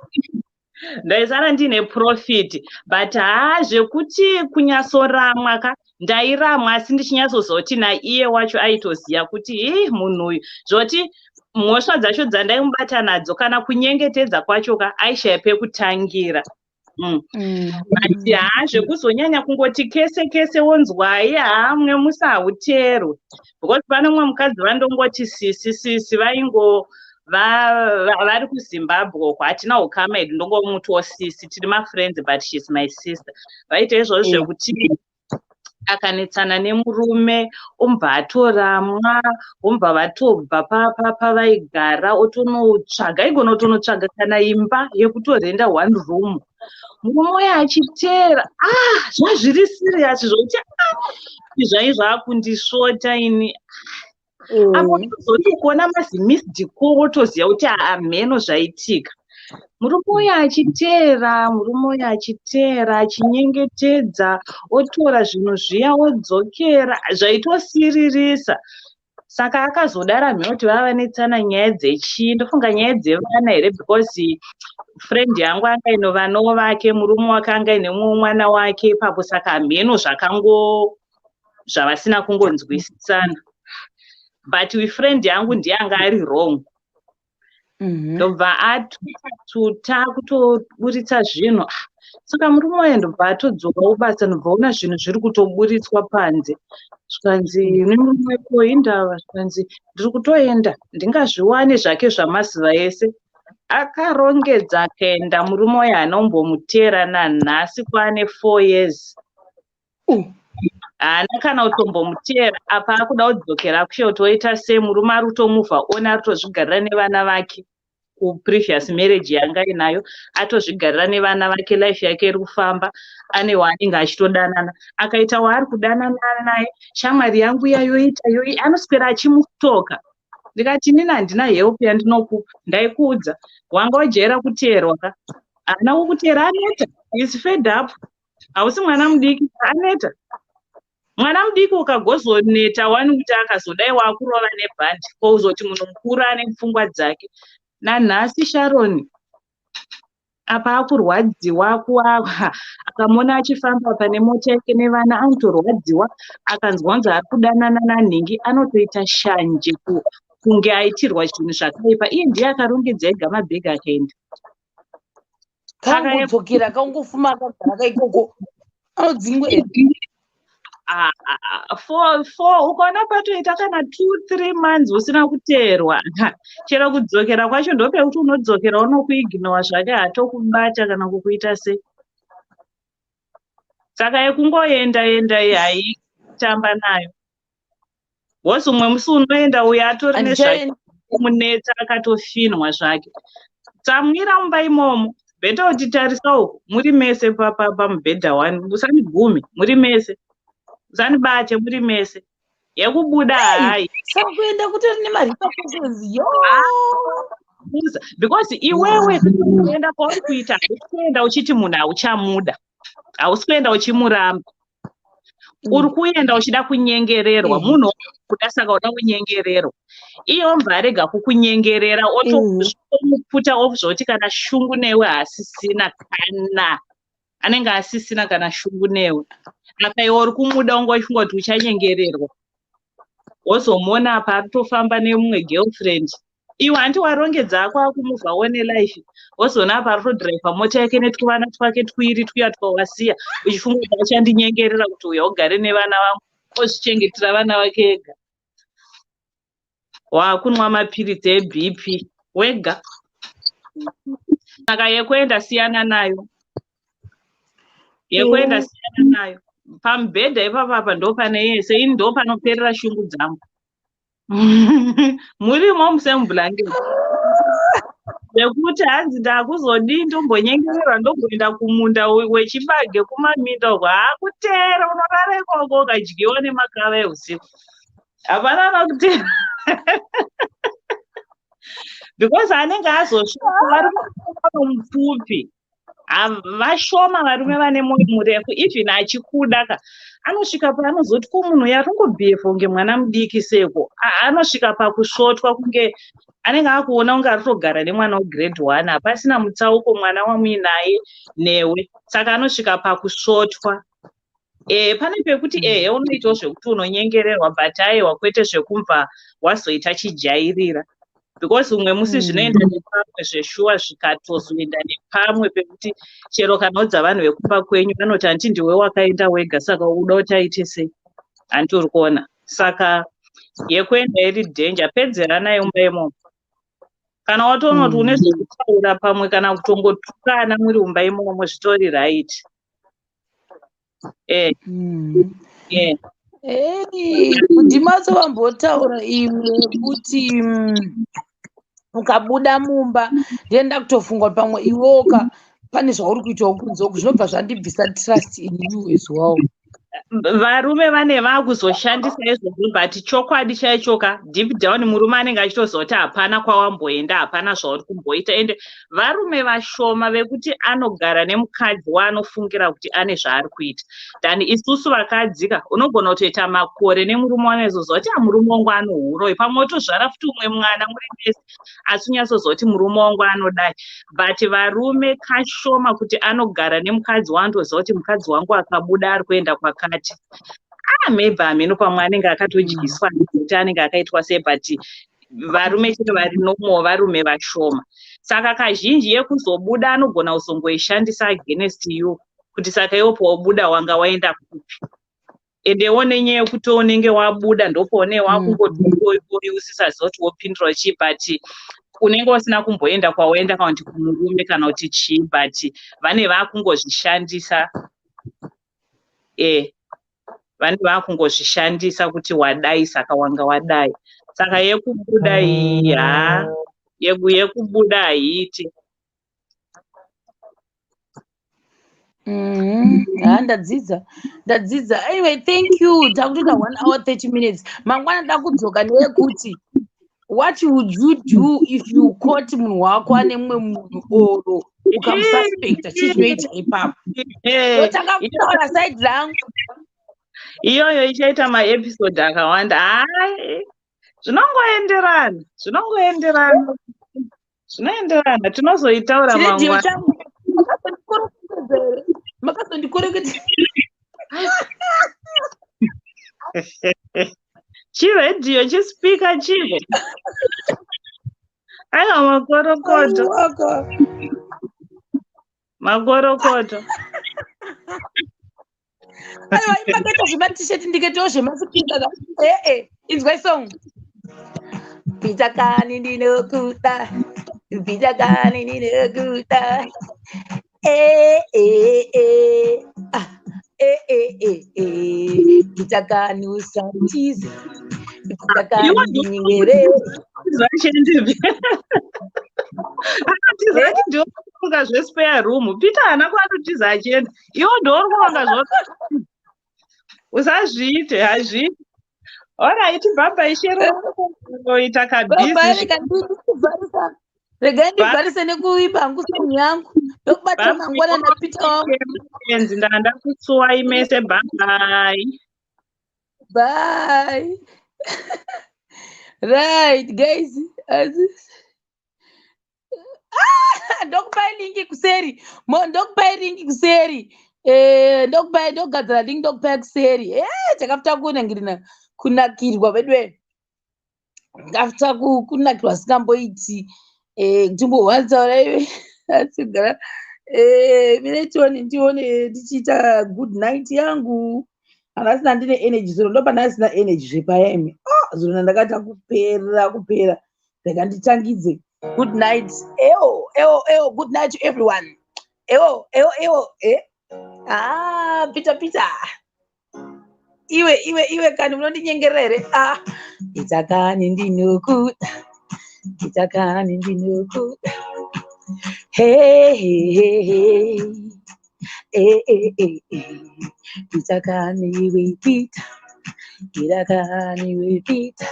Ndaisara ndine profit, but haa, zvekuti kunyatsoramwa ka, ndairamwa, asi ndichinyatsozoti naiye wacho aitoziva kuti ii munhu uyu, zvoti mhosva dzacho dzandaimubata nadzo kana kunyengetedza kwacho ka, aishaya pekutangira. But haa, zvekuzonyanya kungoti kese kese wonzwai, haa, mumwe musahauteerwe, because pane mumwe mukadzi vandongoti sisi sisi vaingo vari kuZimbabwe uko, hatina ukama hedu, ndongomutiwo sisi, tiri mafriends, but she's my sister. Vaita izvozvo zvekuti akanetsana nemurume, omubva atoramwa, vomubva vatobva pavaigara, otonotsvaga, aigona kutonotsvaga kana imba yekutorenda one room, murume uyo achiteera. Ah, zvazviri serious zvokuti, ah, zvai zvakundisvota ini. Apo unozoti kuona mazimissed call, wotoziva kuti hamheno zvaitika. Murume uyu achiteera, murume uyu achiteera, achinyengetedza, otora zvinhu zviya odzokera, zvaitosiririsa. Saka akazodara mheno kuti vava vanetsana nyaya dzechii, ndofunga nyaya dzevana here, because friend yangu anga ine vanawo vake, murume wake anga ine mumwe mwana wake ipapo. Saka hamheno zvakango zvavasina kungonzwisisana, but friend yangu ndiye anga ari wrong. Ndobva atuta kutoburitsa zvinhu. Saka murume uyu ndobva atodzoka kubasa, ndobva ona zvinhu zviri kutoburitswa panze. Zvikanzi nemurume weko, "Indava?" Zvikanzi, "Ndiri kutoenda, ndingazviwane zvake zvamazuva ese." Akarongedza akaenda. Murume uyu haana kumbomuteera nanhasi, kwaane 4 years haana kana kutombomuteera. Apa akuda kudzokera kushe kuti oita sei? Murume ari kutomuvha on, ari kutozvigarira nevana vake kuprevious marriage yanga inayo, atozvigarira nevana vake, life yake iri kufamba, ane waanenge achitodanana, akaita waari kudanana naye. Shamwari yangu iya yoita yoi, anoswera achimutoka. Ndikati, "Inini handina help yandinokupa, ndaikuudza, wanga wajaira kuteerwa ka, haana kukuteera, aneta, is fed up. Hausi mwana mudiki, aneta. Mwana mudiki ukagozoneta wani kuti akazodai wakurova nebhandi, kouzoti munhu mukuru ane pfungwa dzake." Nanhasi Sharon apa akurwadziwa, akamuona achifamba pane mota yake nevana anotorwadziwa. Akanzwa kunzi ari kudanana nanhingi, anotoita shanje kunge aitirwa zvinhu zvakaipa. Iye ndiye akarongedza ega mabhegi akaenda. Kangodzokera, kangofuma akagara kaikoko, anodzingwa. For ukaona patoita kana 2-3 months usina kuteerwa, chero kudzokera kwacho ndopekuti unodzokera unokuignora zvake, hatokubata kana kukuita sei. Saka yekungoenda enda haitamba nayo wozi umwe musi unoenda, uyo atori nezvamunetsa, akatofinwa zvake, tsamwira mumba imomo. Better kuti tarisa uku, muri mese pamubhedha one, musanigume muri mese, musanibate muri mese. Yekubuda hai. Saka kuenda kutori nemarepercussions, yo. Because iwewe kuenda kwauri kuita, hausi kuenda uchiti munhu hauchamuda, hausi kuenda uchimuramba. Uri kuenda uchida kunyengererwa. Munhu kuda, saka uda kunyengererwa, iye omva arega kukunyengerera, otomuputa off, zvoti kana shungu newe haasisina, kana anenge asisina kana shungu newe. Apa iwe uri kumuda, unga uchifunga kuti uchanyengererwa, wozomuona apa ari kutofamba nemumwe girlfriend. Iwe handi warongedza ako akumuvha one life, wozoona apa ari kutodhiraivha mota yake netwuvana twake twiri twiya twawasiya, uchifunga kuti achandinyengerera kuti uya ugare nevana vangu, ozvichengetera vana vake ega. Waakunwa mapiritsi eBP wega. Saka yekuenda siyana nayo, yekuenda siyana nayo. Pamubhedha ipapapa ndo pane yese. Ini ndo panoperera shungu dzangu, murimo musame blanket. Zvekuti hanzi ndakuzodii, ndombonyengererwa, ndomboenda kumunda wechibage, kumaminda uko, hakuteera. Unorara ikoko ukadyiwa nemakava eusiku, hapana anokutera, because anenge azosvika varume mupfupi. Vashoma varume vane mwoyo murefu. Even achikuda ka, anosvika paanozoti ko munhu uyu arikungobhehave kunge mwana mudiki seko. Anosvika pakusvotwa, kunge anenge akuona kunge ari kutogara nemwana wegrade 1, hapasina mutsauko mwana wamuinaye newe. Saka anosvika pakusvotwa. Pane pekuti ehe, unoitawo zvekuti unonyengererwa, but aiwa, kwete zvekumva wazoita chijairira, because umwe musi zvinoenda nepamwe zveshuwa, zvikatozoenda nepamwe pekuti chero kana udza vanhu vekumba kwenyu, vanoti, "Handiti ndiwe wakaenda wega? Saka uda kuti aite sei?" Handiti uri kuona? Saka yekuenda iri danger. Pedzeranai mumba imomo. Kana watoona kuti une zvekutaura pamwe, kana kutongotukana muri mumba imomo, zvitori right. Ei, ndimatso vambotaura imwe yekuti ukabuda mumba, ndienda kutofunga kuti pamwe iwoka pane zvauri kuitawo kunze uku, zvinobva zvandibvisa trust in you as well. Varume vane vaakuzoshandisa izvozvo, but chokwadi chaichoka, deep down murume anenge achitoziva kuti hapana kwawamboenda, hapana zvauri kumboita. Ende varume vashoma vekuti anogara nemukadzi waanofungira kuti ane zvaari kuita than isusu vakadzika. Unogona kutoita makore nemurume wanozoziva kuti murume wangu anohuroi, pamwe wotozvara futi umwe mwana muri mese, asi unyatsoziva kuti murume wangu anodai. But varume kashoma kuti anogara nemukadzi waanotoziva kuti mukadzi wangu akabuda ari kuenda kwakati. Maybe hameno, pamwe anenge akatodyiswa kuti anenge akaitwa sei, but varume chete vari normal varume vashoma. Saka kazhinji yekuzobuda anogona kuzongoishandisa against you, kuti saka iwo pawabuda wanga waenda kupi? Endewo nenyaya yekuti unenge wabuda, ndopaune wakungoti usisaziva kuti wopindura chii, but unenge usina kumboenda kwawaenda, kana kuti kumurume, kana kuti chii, but vane vakungozvishandisa, vane vakungozvishandisa kuti wadai, saka wanga wadai. Saka yekubuda iyi, ha, yekubuda haiiti. Ha, ndadzidza, ndadzidza. Anyway, thank you. Takutoita 1 hour 30 minutes. Mangwana da kudzoka neyekuti what would you do if you caught munhu wako ane mumwe munhu, oro ukamususpecta? Chii chinoita ipapo? Ndotanga kutaura side rangu. Iyoyo ichaita maepisode akawanda. Hai, zvinongoenderana, zvinongoenderana, zvinoenderana. Tinozoitaura Chiredhiyo mangwana. Changu makazondikoreketa. Chiredhiyo, chispeaker chiko? Aiwa, makorokoto. Aiwaka. Makorokoto. Aiwa, makaita zvematisheti, ndikaitawo zvemaspeaker. Ee, inzwai song: "Peter kani ndinokuda, Peter kani ndinokuda, eh eh eh, ah, eh eh eh eh, Peter kani usatize, Peter kani Iwe ndinyengere." Zvachendipi? Akatiza ati ndiokuronga zvespare room. Peter haana kwaanotiza achienda. Iwo ndouri kuronga zvo, usazviite, hazviiti. Alright, bye Shero, ita Baba. kabhizi. Rega ndivharisa, regai ndivharise nekuimba hangu song yangu. Ndokubatira mangwana naPeter wangu. Enzi ndanda kusuwai mese. Bye. Bye. Right, guys. Ah, ndokupai link kuseri. Ndokupai link kuseri. Ndokupai, ndogadzira link, ndokupai kuseri. Takafuta kunangirina kunakirwa vedu. After kunakirwa singamboiti, timbohwanzaura iwe asigara minetioni ndione ndichiita good night yangu. Handasina, ndine energy zuro, ndopanda ndisina energy zvepaya imi. Ah, zuro ndakata kupera kupera. Rega nditangidze good night. Eo eo eo, good night to everyone. Eo eo eo, eh ah, Peter, Peter, iwe iwe iwe, kani munondinyengerera here? Ah, Peter kani, ndinokuda Peter kani, ndinokuda. Hey hey hey, eh eh eh eh, Peter kani iwe, Peter, Peter kani iwe, Peter.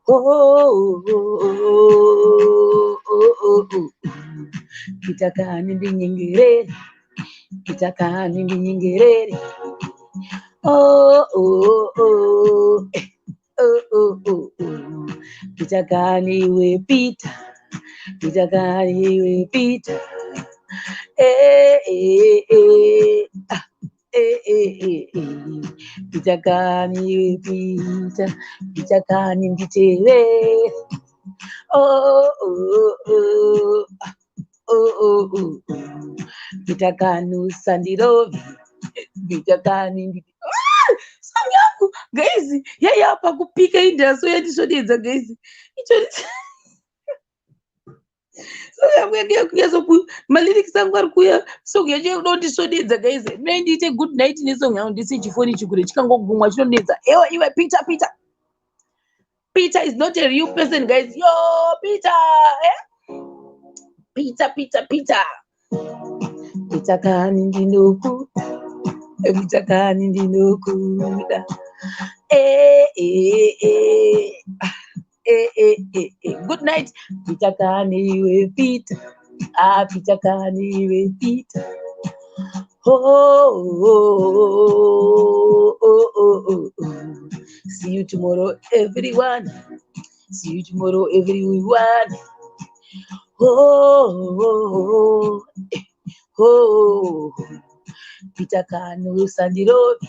Oh, oh, oh, oh, oh, oh. Peter kani ndinyengerere, Peter kani ndinyengerere. Oh, oh, oh, eh, oh, oh, oh, oh. Peter kani iwe, Peter, Peter kani iwe, Peter. Eh, eh, eh, ah, eh, eh, eh, eh. Peter kani iwe, Peter, Peter kani nditevere. Oh, oh, oh, ah, oh, oh, oh, oh. Peter kani usandirove, Peter kani nditi. Ah, song yangu guys yaiapa kupika indaso yandisvodedza guys. Icho song yangu yanga yakunyatso, malyrics angu ari kuuya. Song yacho yakuda kundisvodedza guys. Mai ndiite good night nesong yangu, ndisi chifoni chikure chikangogumwa chinonetsa. Ewe iwe Peter, Peter, Peter is not a real person guys. Yo Peter, eh? Peter, Peter, Peter, Peter kani ndinokuda, Peter kani ndinokuda. Eh, eh, eh. Ah, eh, eh, eh, eh. Good night Peter kani iwe, Peter. Ah, Peter kani iwe, Peter. Oh, oh, oh, oh, oh, oh. See you tomorrow everyone, see you tomorrow everyone. Oh, oh, oh, eh, oh. Peter kani usandirove,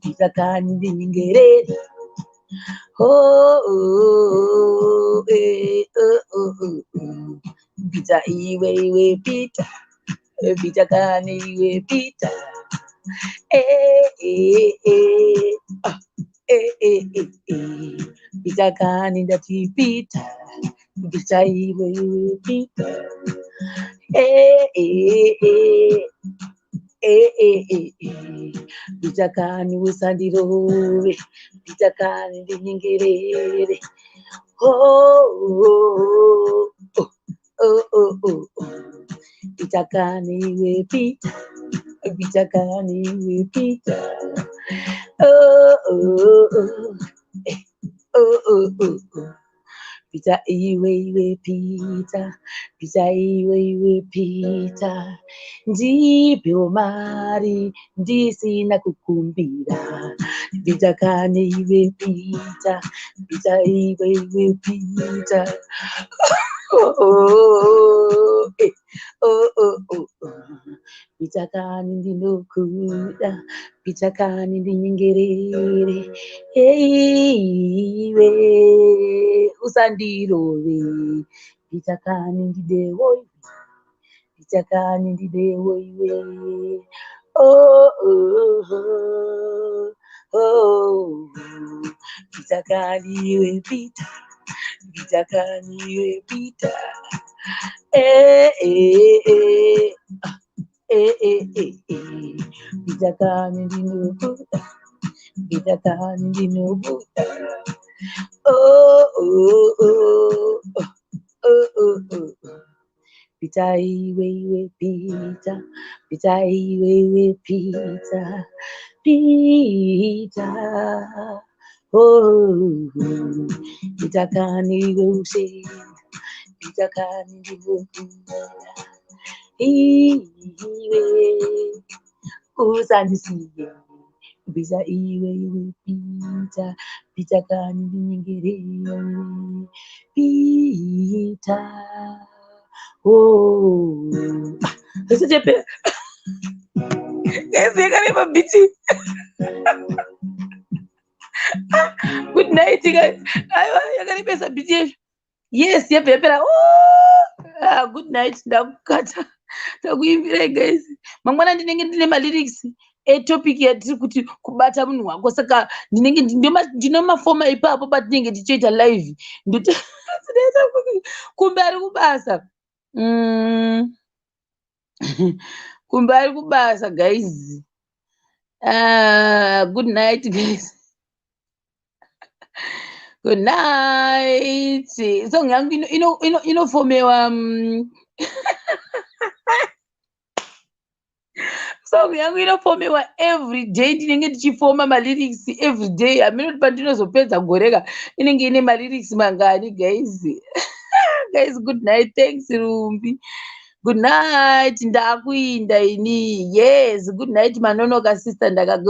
Peter kani ndinyengerere. Oh, oh, eh, oh, oh, oh, oh. Peter iwe iwe, Peter, Peter kani iwe, Peter. Eh, eh, eh, ah, eh, eh, eh, eh. Peter kani ndati Peter, Peter iwe iwe, Peter. Eh, eh, eh, eh, eh, eh, eh. Peter kani usandirove, Peter kani ndinyengerere. Oh, oh, oh, oh, oh, oh, oh. Peter kani iwe, Peter, Peter kani iwe, Peter. Oh, oh, oh, eh, oh, oh, oh, oh. Peter iwe iwe, Peter, Peter iwe iwe, Peter. Ndipewo mari ndisina kukumbira. Peter kani iwe, Peter, Peter iwe iwe, Peter. Oh, oh, eh, oh, oh, oh, oh. Peter kani ndinokuda, Peter kani ndinyengerere. Iwe usandirove, Peter kani ndidewo iwe, Peter kani ndidewo iwe. Oh, oh, oh, oh. Peter kani iwe, Peter, Peter kani iwe, Peter. Eh, eh, eh, ah, eh, eh, eh, eh. Peter kani ndinokuda, Peter kani ndinokuda. Oh, oh, oh, oh, oh, oh, oh. Peter iwe iwe, Peter, Peter iwe iwe, Peter, Peter. Oh, Peter kani iwe ushe, Peter kani ndinokuda. Iwe usandisiye, Peter iwe iwe, Peter, Peter kani ndinyengerere, Peter. Oh, ah, guys, yakareba biti. Good night. Night, guys. Aiwa, yakarebesa beat yacho. Yes, yabva yapera. Oh, ah, good night. Ndakukata, takuimbirai, guys. Mangwana ndinenge ndine malyrics etopic yatiri kuti kubata munhu wako, saka ndinenge ndine mafoma ipapo patinenge tichoita live. Ndinoita kumbe ari kubasa. Kumbe ari kubasa, guys. Good night, guys, good night. Song yangu inofomewa song yangu inofomewa every day. Ndinenge ndichifoma malyrics every day. Hameno kuti pandinozopedza goreka inenge ine malyrics mangani, guys. Guys, good night. Thanks, Rumbi. Good night. Ndakuinda ini. Yes, good night. Manonoka, sister. Ndaka